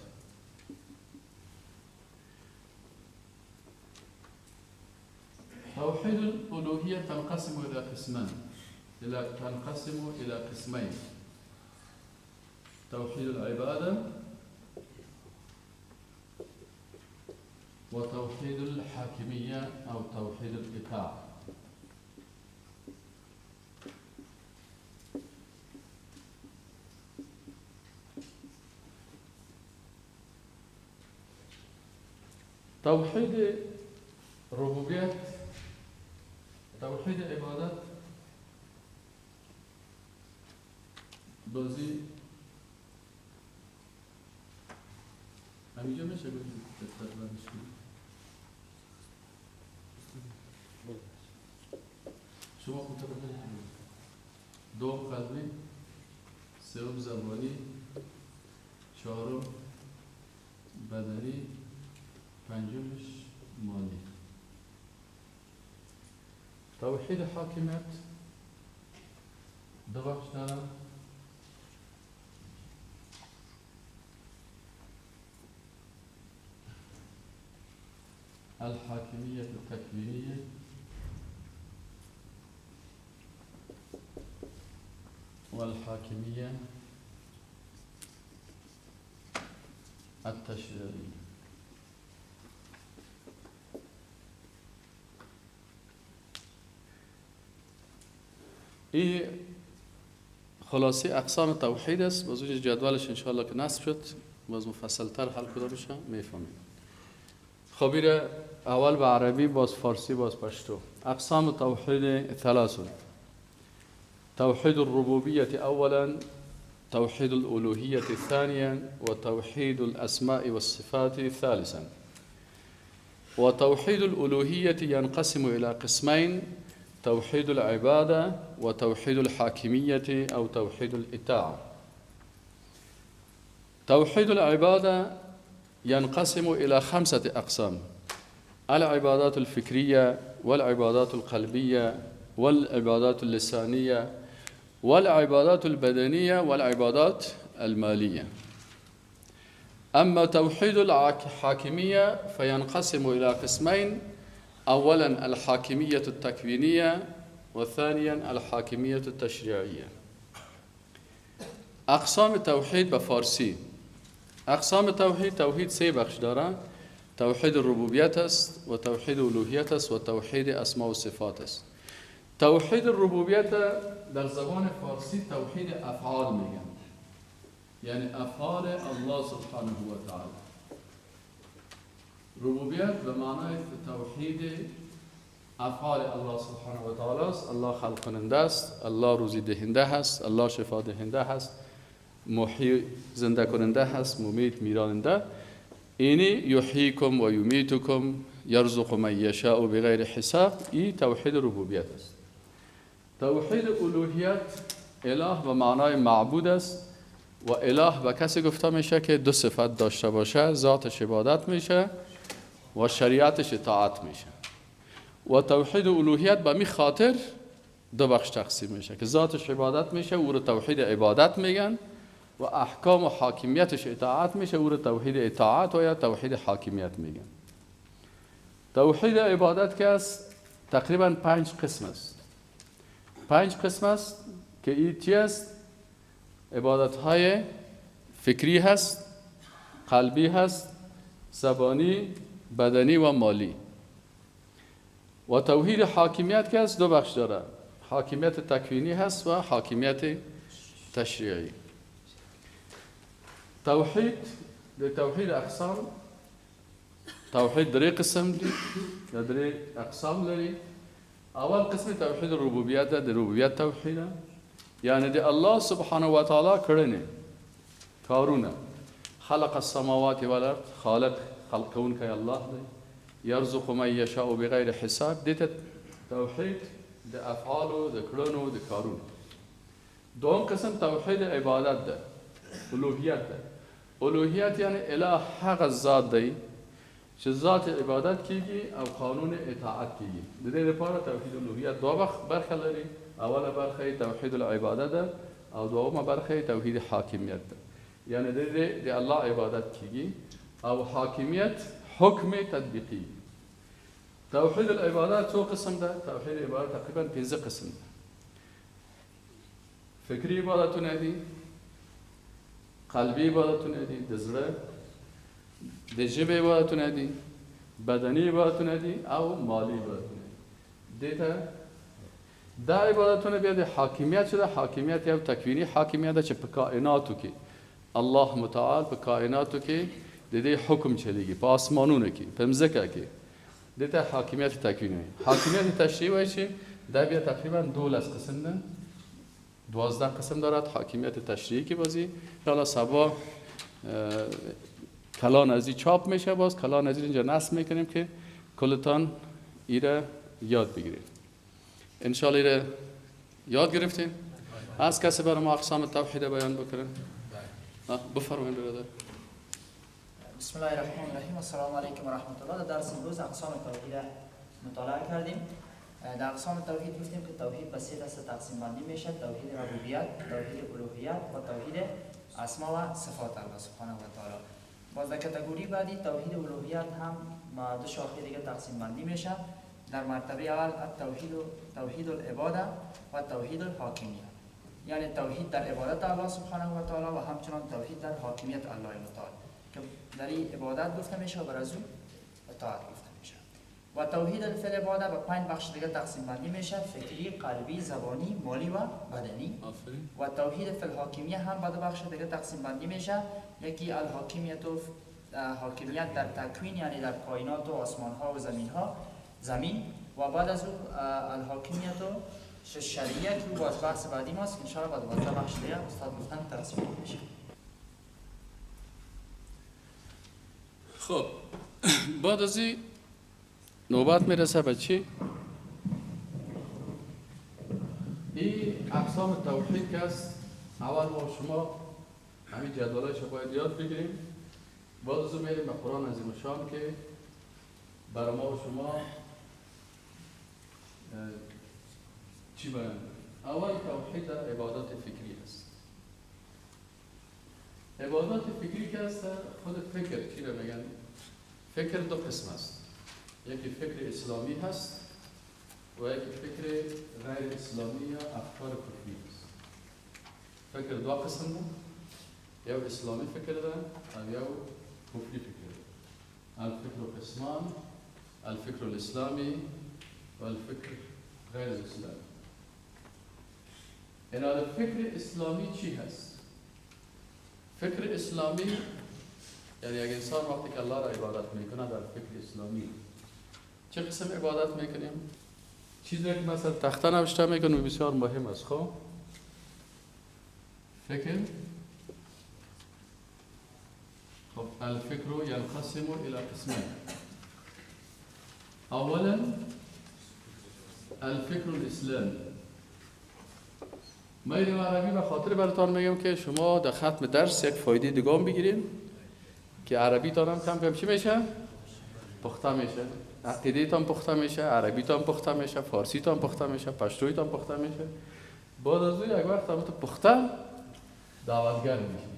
توحيد الألوهية تنقسم إلى قسمان، تنقسم إلى قسمين: توحيد العبادة وتوحيد الحاكمية أو توحيد الإطاعة. توحید ربوبیت، توحید عبادت بازی همینجا میشه گفتیم شما دوم قلبی، سوم زبانی، چهارم بدنی، پنجمش مالی. توحید حاکمیت دو بخش داره. الحاکمیت التکوینیه والحاکمیه التشریعیه. این خلاصه اقسام توحید است. باز اونجا جدولش انشاءالله که نصب شد باز مفصلتر حل کده بشه میفهمید. خبیر اول به عربی، باز فارسی، باز پشتو. اقسام توحید 3: توحید الربوبیة اولا، توحید الالوهیة ثانیا، وتوحید الاسماء والصفات ثالثا. وتوحید الالوهیة ينقسم الى قسمين: توحيد العبادة وتوحيد الحاكمية أو توحيد الإطاعة. توحيد العبادة ينقسم إلى 5 أقسام: العبادات الفكرية، والعبادات القلبية، والعبادات اللسانية، والعبادات البدنية، والعبادات المالية. أما توحيد الحاكمية فينقسم إلى قسمين: أولاً الحاكمية التكوينية، وثانياً الحاكمية التشريعية. اقسام توحید به فارسی. اقسام توحید، توحید 3 بخش داره: توحید ربوبیت است، و توحید الوهیت است، و توحید اسماء و صفات است. توحید ربوبیت در زبان فارسی توحید افعال میگن، یعنی افعال الله سبحانه و تعالی. ربوبیت به معنای توحید افعال الله سبحانه و تعالی است. الله خلق کننده است، الله روزی دهنده هست، الله شفا دهنده هست، محیی زنده کننده هست، ممیت میراننده. اینی یحییکم و یمیتکم یرزق من یشاء بغیر حساب، این توحید ربوبیت است. توحید الوهیت، اله به معنای معبود است و اله به کسی گفته میشه که 2 صفت داشته باشه: ذاتش عبادت میشه و شریعتش اطاعت میشه. و توحید الوهیت به می خاطر 2 بخش تقسیم میشه که ذاتش عبادت میشه، او رو توحید عبادت میگن، و احکام و حاکمیتش اطاعت میشه، او رو توحید اطاعت و یا توحید حاکمیت میگن. توحید عبادت که است تقریبا 5 قسم است. 5 قسم است که این چی است؟ عبادت های فکری هست، قلبی هست، زبانی، بدنی و مالی. و توحید حاکمیت که هست دو بخش داره، حاکمیت تکوینی هست و حاکمیت تشریعی. توحید د توحید اقسام، توحید درې قسم دي، درې اقسام لري. اول قسم توحید ربوبیت ده، د ربوبیت توحید، یعنی د الله سبحانه و تعالی کړنې، کارونه. خلق السماوات والارض، خالق، خلق کوونکی الله دی. يرزق من يشاء بغیر حساب، دې ته توحید د افعالو، د کړنو، د کارونو. دوم قسم توحید عبادت ده، الوهیت ده. الوهیت یعنی اله هغه ذات دی چې ذات عبادت کیږي او قانون اطاعت کیږي. د دې لپاره توحید الوهیت دوه برخه لري. اوله برخه یې توحید العباده ده او دومه برخه یې توحید حاکمیت ده. یعنی د دې د الله عبادت کیږي او حاکمیت حکم تطبیقي. توحید العبادت څو قسم ده؟ توحید العبادت تقریبا 15 قسم ده. فکری عبادتونه دي، قلبي عبادتونه دي، د زړه، د ژبې عبادتونه دي، بدني عبادتونه دي او مالي عبادتونه دي. دې ته دا عبادتونه بیا د حاکمیت چې ده، حاکمیت یو تکویني حاکمیت ده چې په کائناتو کې الله متعال په کائناتو کې د دې حکم چلیږي، په آسمانونو کې، په مځکه کې. دې ته حاکمیت تکویني وایي. حاکمیت تشریعي وایي چې دا بیا تقریبا 12 قسم ده، 12 قسم دارد حاکمیت تشریعی که بازی حالا سبا کلان ازی چاپ میشه، باز کلان ازی اینجا نصب میکنیم که کلتان ایره یاد بگیرید. انشالله ایره یاد گرفتین. از کسی برای ما اقسام توحید بیان بکنه؟ بفرمایید برادر. بسم الله الرحمن الرحیم. السلام علیکم و رحمت الله. در درس امروز اقسام توحید مطالعه کردیم. در اقسام توحید گفتیم که توحید به سه دسته تقسیم بندی میشه: توحید ربوبیت، توحید الوهیت و توحید اسما و صفات الله سبحانه و تعالی. باز در کاتگوری بعدی توحید الوهیت هم با دو شاخه دیگه تقسیم بندی میشه. در مرتبه اول توحید توحید العباده و توحید الحاکمیت، یعنی توحید در عبادت الله سبحانه و تعالی و همچنان توحید در حاکمیت الله متعال که در این عبادت گفته میشه و بر از او اطاعت گفته میشه. و توحید فی العباده به 5 بخش دیگه تقسیم بندی میشه: فکری، قلبی، زبانی، مالی و بدنی. آفرین. و توحید فی الحاکمیه هم به 2 بخش دیگه تقسیم بندی میشه: یکی الحاکمیت و حاکمیت در تکوین، یعنی در کائنات و آسمان ها و زمین ها، زمین، و بعد از او الحاکمیت و شریعه که باز بحث بعدی ماست که ان شاء الله بعد 12 بخش دیگه استاد گفتن تقسیم میشه. خب بعد از این نوبت میرسه به چی؟ این اقسام توحید که است، اول ما شما همین جدولایش باید یاد بگیریم. بعد از اون میریم به قرآن عظیم الشان که برای ما و شما چی بیان؟ اول توحید در عبادات فکری است. عبادات فکری که است، خود فکر چی رو میگن؟ فکر دو قسم است. یکی فکر اسلامی هست و یکی فکر غیر اسلامی یا افکار کفری است. فکر دو قسم ده، یو اسلامی فکر ده و یو کفری فکر ده. الفکر قسمان، الفکر الاسلامی و الفکر غیر الاسلامی. این فکر اسلامی چی هست؟ فکر اسلامی یعنی اگه انسان وقتی که الله را عبادت میکنه در فکر اسلامی چه قسم عبادت میکنیم؟ چیزی که مثلا تخته نوشته میکنیم بسیار مهم است. خب فکر، خب الفکر ینقسم الى قسمین. اولا الفکر الاسلامی. من این عربی به خاطر براتان میگم که شما در ختم درس یک فایده دیگه هم بگیریم که عربی تان هم کم کم چی میشه؟ پخته میشه. عقیده تان پخته میشه، عربی تان پخته میشه، فارسی تان پخته میشه، پشتوی تان پخته میشه. بعد از اون یک وقت هم تو پخته دعوتگر میشه.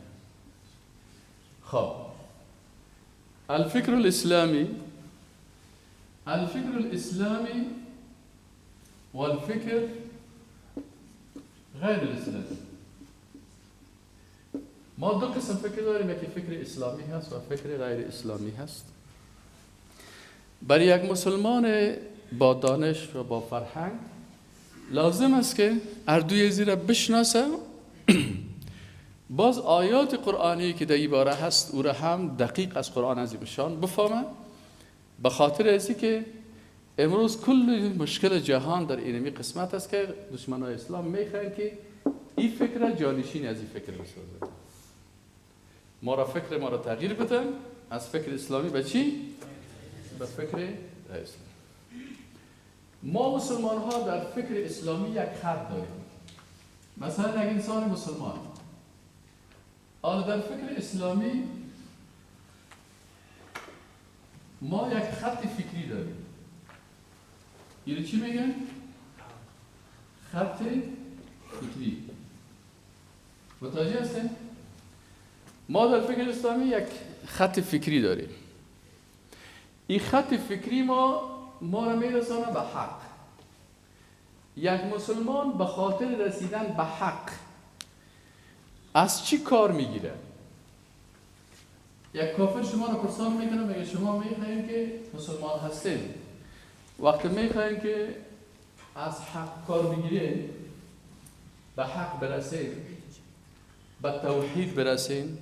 خب الفکر الاسلامی، الفکر الاسلامی والفکر غیر الاسلامی. ما دو قسم فکر داریم، یکی فکر اسلامی هست و فکر غیر اسلامی هست. برای یک مسلمان با دانش و با فرهنگ لازم است که هر دوی زیرا بشناسه، باز آیات قرآنی که در این باره هست او را هم دقیق از قرآن عظیم شان بفهمه، به خاطر ازی که امروز کل مشکل جهان در اینمی قسمت است که دشمنای اسلام میخواهند که این فکر جانشین از این فکر بسازه، ما را فکر ما را تغییر بدن از فکر اسلامی به چی؟ به فکر اسلامی. ما مسلمان ها در فکر اسلامی یک خط داریم. مثلا یک انسان مسلمان حالا در فکر اسلامی ما یک خط فکری داریم. اینو چی میگن؟ خط فکری. متوجه هستین؟ ما در فکر اسلامی یک خط فکری داریم. این خط فکری ما را میرسانه به حق. یک مسلمان به خاطر رسیدن به حق از چی کار میگیره؟ یک کافر شما را پرسان میکنه، میگه شما میخواهیم که مسلمان هستیم، وقتی میخواهیم که از حق کار بگیریم، به حق برسیم، به توحید برسیم،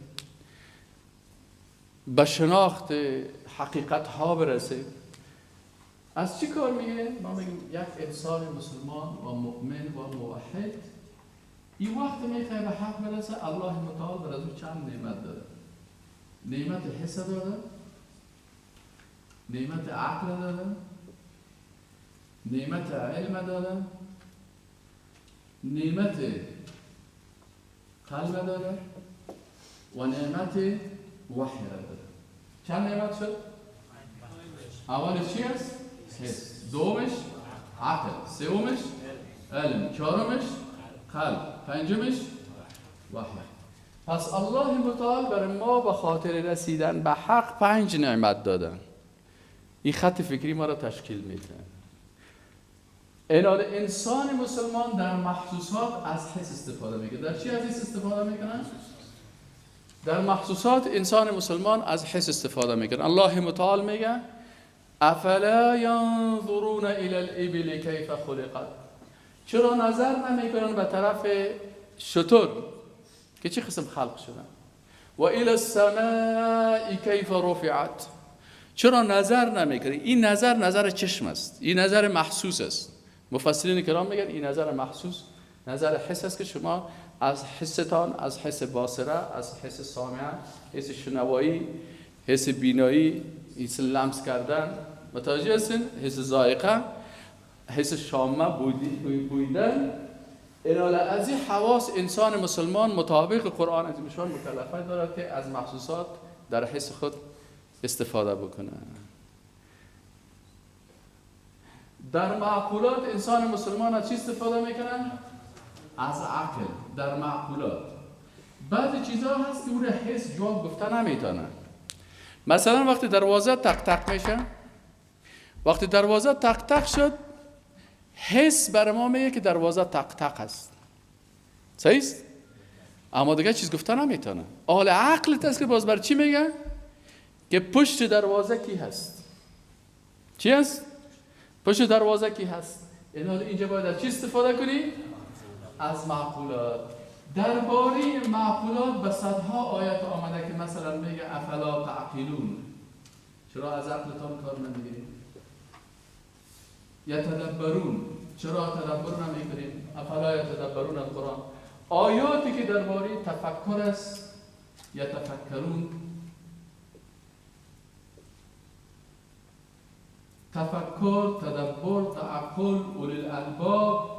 به شناخت حقیقت ها برسیم، از چی کار میگیریم؟ ما میگیم یک انسان مسلمان و مؤمن و موحد این وقت میخواه به حق برسه، الله متعال بر از او چند نعمت داده. نعمت حس داده، نعمت عقل داده، نعمت علم داده، نعمت قلب داده و نعمت وحی داده. چند نعمت شد؟ اولش چی است؟ حس. دومش عقل، سومش علم، چهارمش قلب، پنجمش وحی. پس الله متعال بر ما به خاطر رسیدن به حق 5 نعمت دادن. این خط فکری ما را تشکیل میده. اینال انسان مسلمان در محسوسات از حس استفاده میکنه. در چی از حس استفاده میکنه؟ در محسوسات انسان مسلمان از حس استفاده میکنه. الله متعال میگه افلا ینظرون الی الابل کیف خلقت، چرا نظر نمیکنن به طرف شتر که چه قسم خلق شدن، و الی السماء کیف رفعت، چرا نظر نمیکنی؟ این نظر نظر چشم است، این نظر محسوس است. مفسرین کرام میگن این نظر محسوس نظر حس است که شما از حستان، از حس باصره، از حس سامعه، حس شنوایی، حس بینایی، حس لمس کردن، متوجه هستین؟ حس ذائقه، حس شامه، بویدن. اینالا از این حواس انسان مسلمان مطابق قرآن عظیم شان مکلفیت دارد که از محسوسات در حس خود استفاده بکنه. در معقولات انسان مسلمان از چی استفاده میکنه؟ از عقل. در معقولات بعضی چیزها هست که او را حس جواب گفته نمیتونه. مثلا وقتی دروازه تق تق میشه، وقتی دروازه تق تق شد، حس بر ما میگه که دروازه تق تق است، صحیح است؟ اما دیگه چیز گفته نمیتونه. آل عقل است که باز بر چی میگه؟ که پشت دروازه کی هست؟ چی هست؟ پشت دروازه کی هست؟ اینجا باید از چی استفاده کنی؟ از معقولات. درباره معقولات به صدها آیت آمده که مثلا میگه افلا تعقلون، چرا از عقلتان کار نمیگیرید؟ یتدبرون، چرا تدبر نمیکنید؟ افلا یتدبرون القرآن. آیاتی که درباره تفکر است، یتفکرون، تفکر، تدبر، تعقل، اولی الالباب،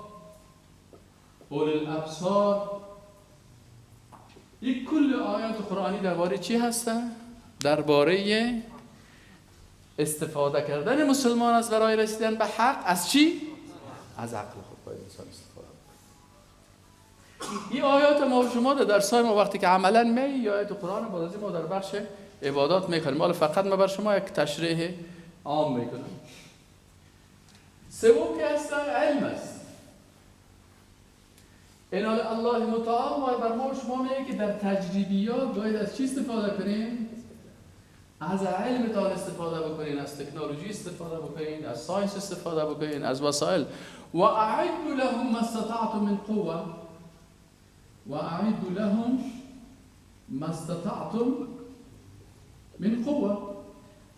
اولی الابصار، این کل آیات قرآنی درباره چی هستن؟ درباره استفاده کردن مسلمان از برای رسیدن به حق از چی؟ از عقل خود باید انسان استفاده کنه. این آیات ما و شما در درس‌های ما وقتی که عملاً می آیات قرآن باز ما در بخش عبادات میکنیم. حالا فقط ما بر شما یک تشریح عام میکنم. سوم که هست علم است. این حال الله متعال بر ما و شما میگه که در تجربیات باید از چی استفاده کنیم؟ از علمتان استفاده بکنین، از تکنولوژی استفاده بکنین، از science استفاده بکنین، از وسایل. و اعدوا لهم ما استطعتم من قوه، و اعدوا لهم ما استطعتم من قوه.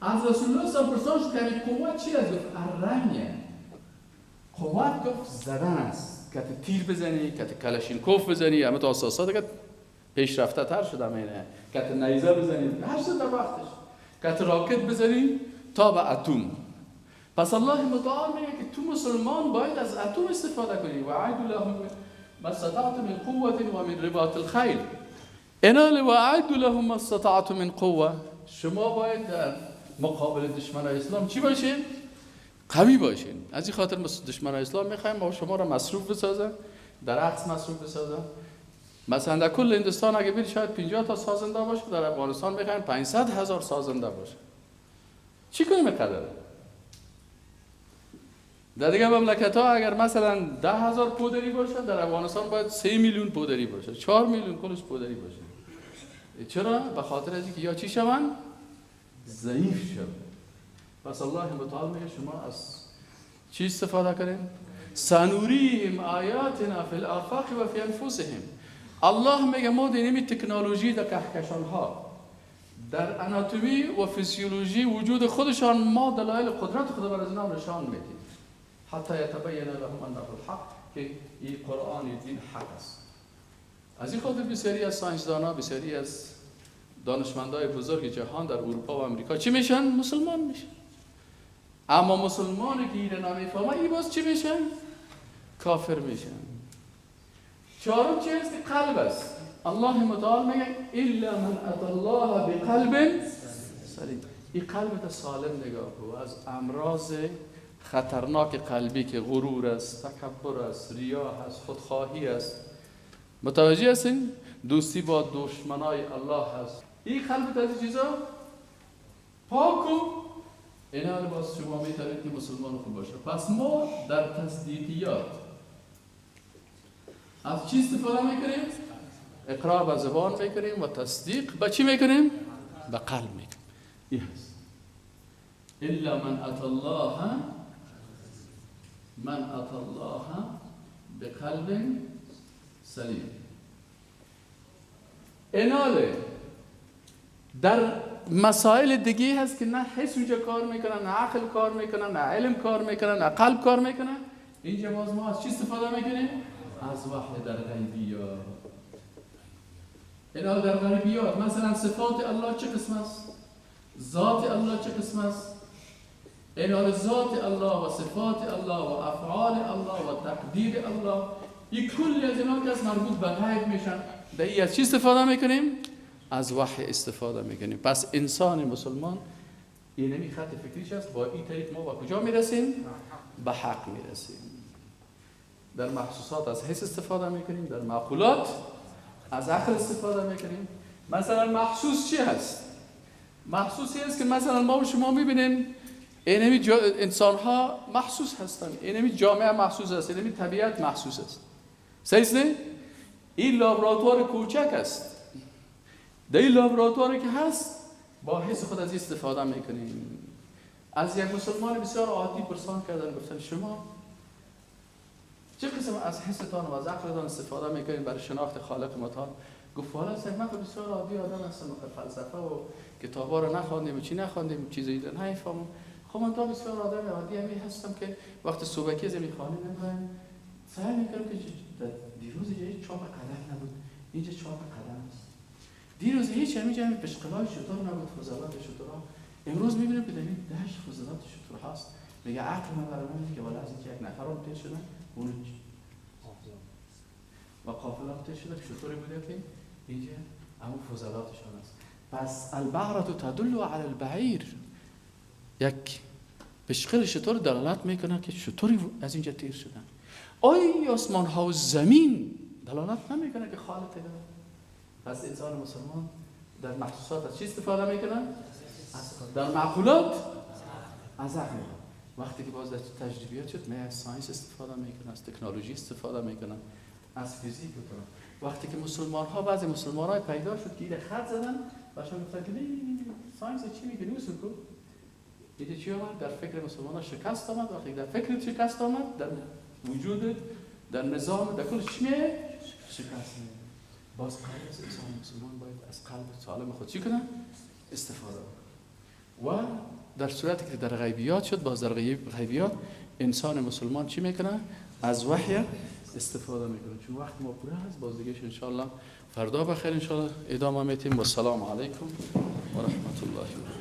از رسول الله صلی الله علیه و آله قوت چی است؟ گفت الرمیه. قوت گفت زدن است، که تیر بزنی، که کلاشینکوف بزنی، همه تا اساسات که پیشرفته تر شده اینه، که نیزه بزنی، هر چیز در وقتش، که راکت بزنی تا به اتم. پس الله متعال میگه که تو مسلمان باید از اتم استفاده کنی. و اعدوا لهم ما استطعتم من قوة و من رباط الخیل. اینا و اعدوا لهم ما استطعتم من قوة. شما باید در مقابل دشمن اسلام چی باشین؟ قوی باشین. از این خاطر دشمن اسلام میخوایم ما شما را مصروف بسازن، در عکس مصروف بسازن. مثلا در کل هندوستان اگه ببینید شاید 50 تا سازنده باشه، در افغانستان میخوایم 500,000 سازنده باشه. چی کنیم قدره؟ در دیگه مملکت ها اگر مثلا 10,000 پودری باشه، در افغانستان باید 3 میلیون پودری باشه، 4 میلیون کلش پودری باشه. چرا؟ به خاطر از اینکه یا چی شون؟ ضعیف شون. پس الله متعال میگه شما از چی استفاده کنین؟ سنوریهم آیاتنا فی الآفاق و فی انفسهم. الله میگه ما دینمی تکنولوژی در کهکشان ها، در اناتومی و فیزیولوژی وجود خودشان، ما دلایل قدرت خود بر از اینا نشان میدیم. حتی یتبین لهم انه الحق، که این قرآن دین حق است. از این خاطر بسیاری از ساینسدان‌ها، بسیاری از دانشمندای بزرگ جهان در اروپا و امریکا چی میشن؟ مسلمان میشن. اما مسلمانی که این نمیفهمه، این باز چی میشن؟ کافر میشن. چهارم چی است؟ که قلب است. الله متعال میگه الا من اتى الله بقلب سلیم. این قلب تا سالم نگاه کن، از امراض خطرناک قلبی که غرور است، تکبر است، ریا است، خودخواهی است. متوجه هستین؟ دوستی با دشمنای الله هست. این قلب از این چیزا پاکو اینا باز شما میتونید که مسلمان خوب باشه. پس ما در تصدیقیات از چی استفاده میکنیم؟ اقرار به زبان میکنیم و تصدیق به چی میکنیم؟ به قلب میکنیم. این هست الا من اتى الله، من اتى الله بقلب سلیم. ایناله در مسائل دیگه هست که نه حس اونجا کار میکنه، نه عقل کار میکنه، نه علم کار میکنه، نه قلب کار میکنه. اینجا باز ما از چی استفاده میکنیم؟ از وحی در غیبیات. اینا در غیبیات مثلا صفات الله چه قسم است؟ ذات الله چه قسم است؟ اینا ذات الله و صفات الله و افعال الله و تقدیر الله، این کلی از اینا که از مربوط به غیب میشن، در این از چی استفاده میکنیم؟ از وحی استفاده میکنیم. پس انسان مسلمان اینمی خط فکریش است. با این طریق ما با کجا میرسیم؟ به حق میرسیم. در محسوسات از حس استفاده میکنیم، در معقولات از عقل استفاده میکنیم. مثلا محسوس چی هست؟ محسوسی است که مثلا ما و شما میبینیم اینمی انسان ها محسوس هستند، اینمی جامعه محسوس است، اینمی طبیعت محسوس است. صحیح نه؟ این لابراتوار کوچک است. در این لابراتواری که هست با حس خود از استفاده میکنیم. از یک مسلمان بسیار عادی پرسان کردن، گفتن شما چه قسم از حستان و از عقلتان استفاده میکنین برای شناخت خالق متعال؟ گفت والا من بسیار عادی آدم هستم، فلسفه و کتابا رو نخواندیم و چی نخواندیم، چیزایی رو نفهمم. خب من تا بسیار آدم عادی همی هستم که وقت صبحکی از خانه نمیرم، سعی میکنم که دیروز اینجا چاپ قدم نبود، اینجا چاپ قدم است. دیروز هیچ همینجا پشقلای شتر نبود، فضلات شترها. امروز میبینم که در این دشت فضلات شتر هست. میگه عقل من برای من که والا از اینکه یک نفر هم تیر شدن اون و قافله هم تیر شده که شتری بوده که اینجا همون فضلاتشان است. پس البعرة تدل علی البعیر، یک پشقل شتر دلالت میکنه که شتری از اینجا تیر شدن. آیا آسمان ها و زمین دلالت نمیکنه که خالق داره؟ پس انسان مسلمان در محسوسات از چی استفاده میکنه؟ در معقولات از عقل. وقتی که باز در تجربیات شد، می از science استفاده میکنه، از تکنولوژی استفاده میکنه. از فیزیک و وقتی که مسلمان ها، بعضی مسلمان های پیدا شد که ایره خط زدن، بچه‌ها گفتن که نه science چی میگه، نیست کو دیگه چی آمد؟ در فکر مسلمان ها شکست آمد. وقتی در فکر شکست آمد، در وجود، در نظام، در کل چی میه؟ شکست میه. باز قبل از انسان مسلمان باید از قلب سالم خود چی کنه؟ استفاده کنه. و در صورتی که در غیبیات شد، باز در غیبیات انسان مسلمان چی میکنه؟ از وحی استفاده میکنه. چون وقت ما پوره هست، باز دیگه انشالله فردا بخیر انشالله ادامه میتیم. و سلام علیکم و رحمت الله.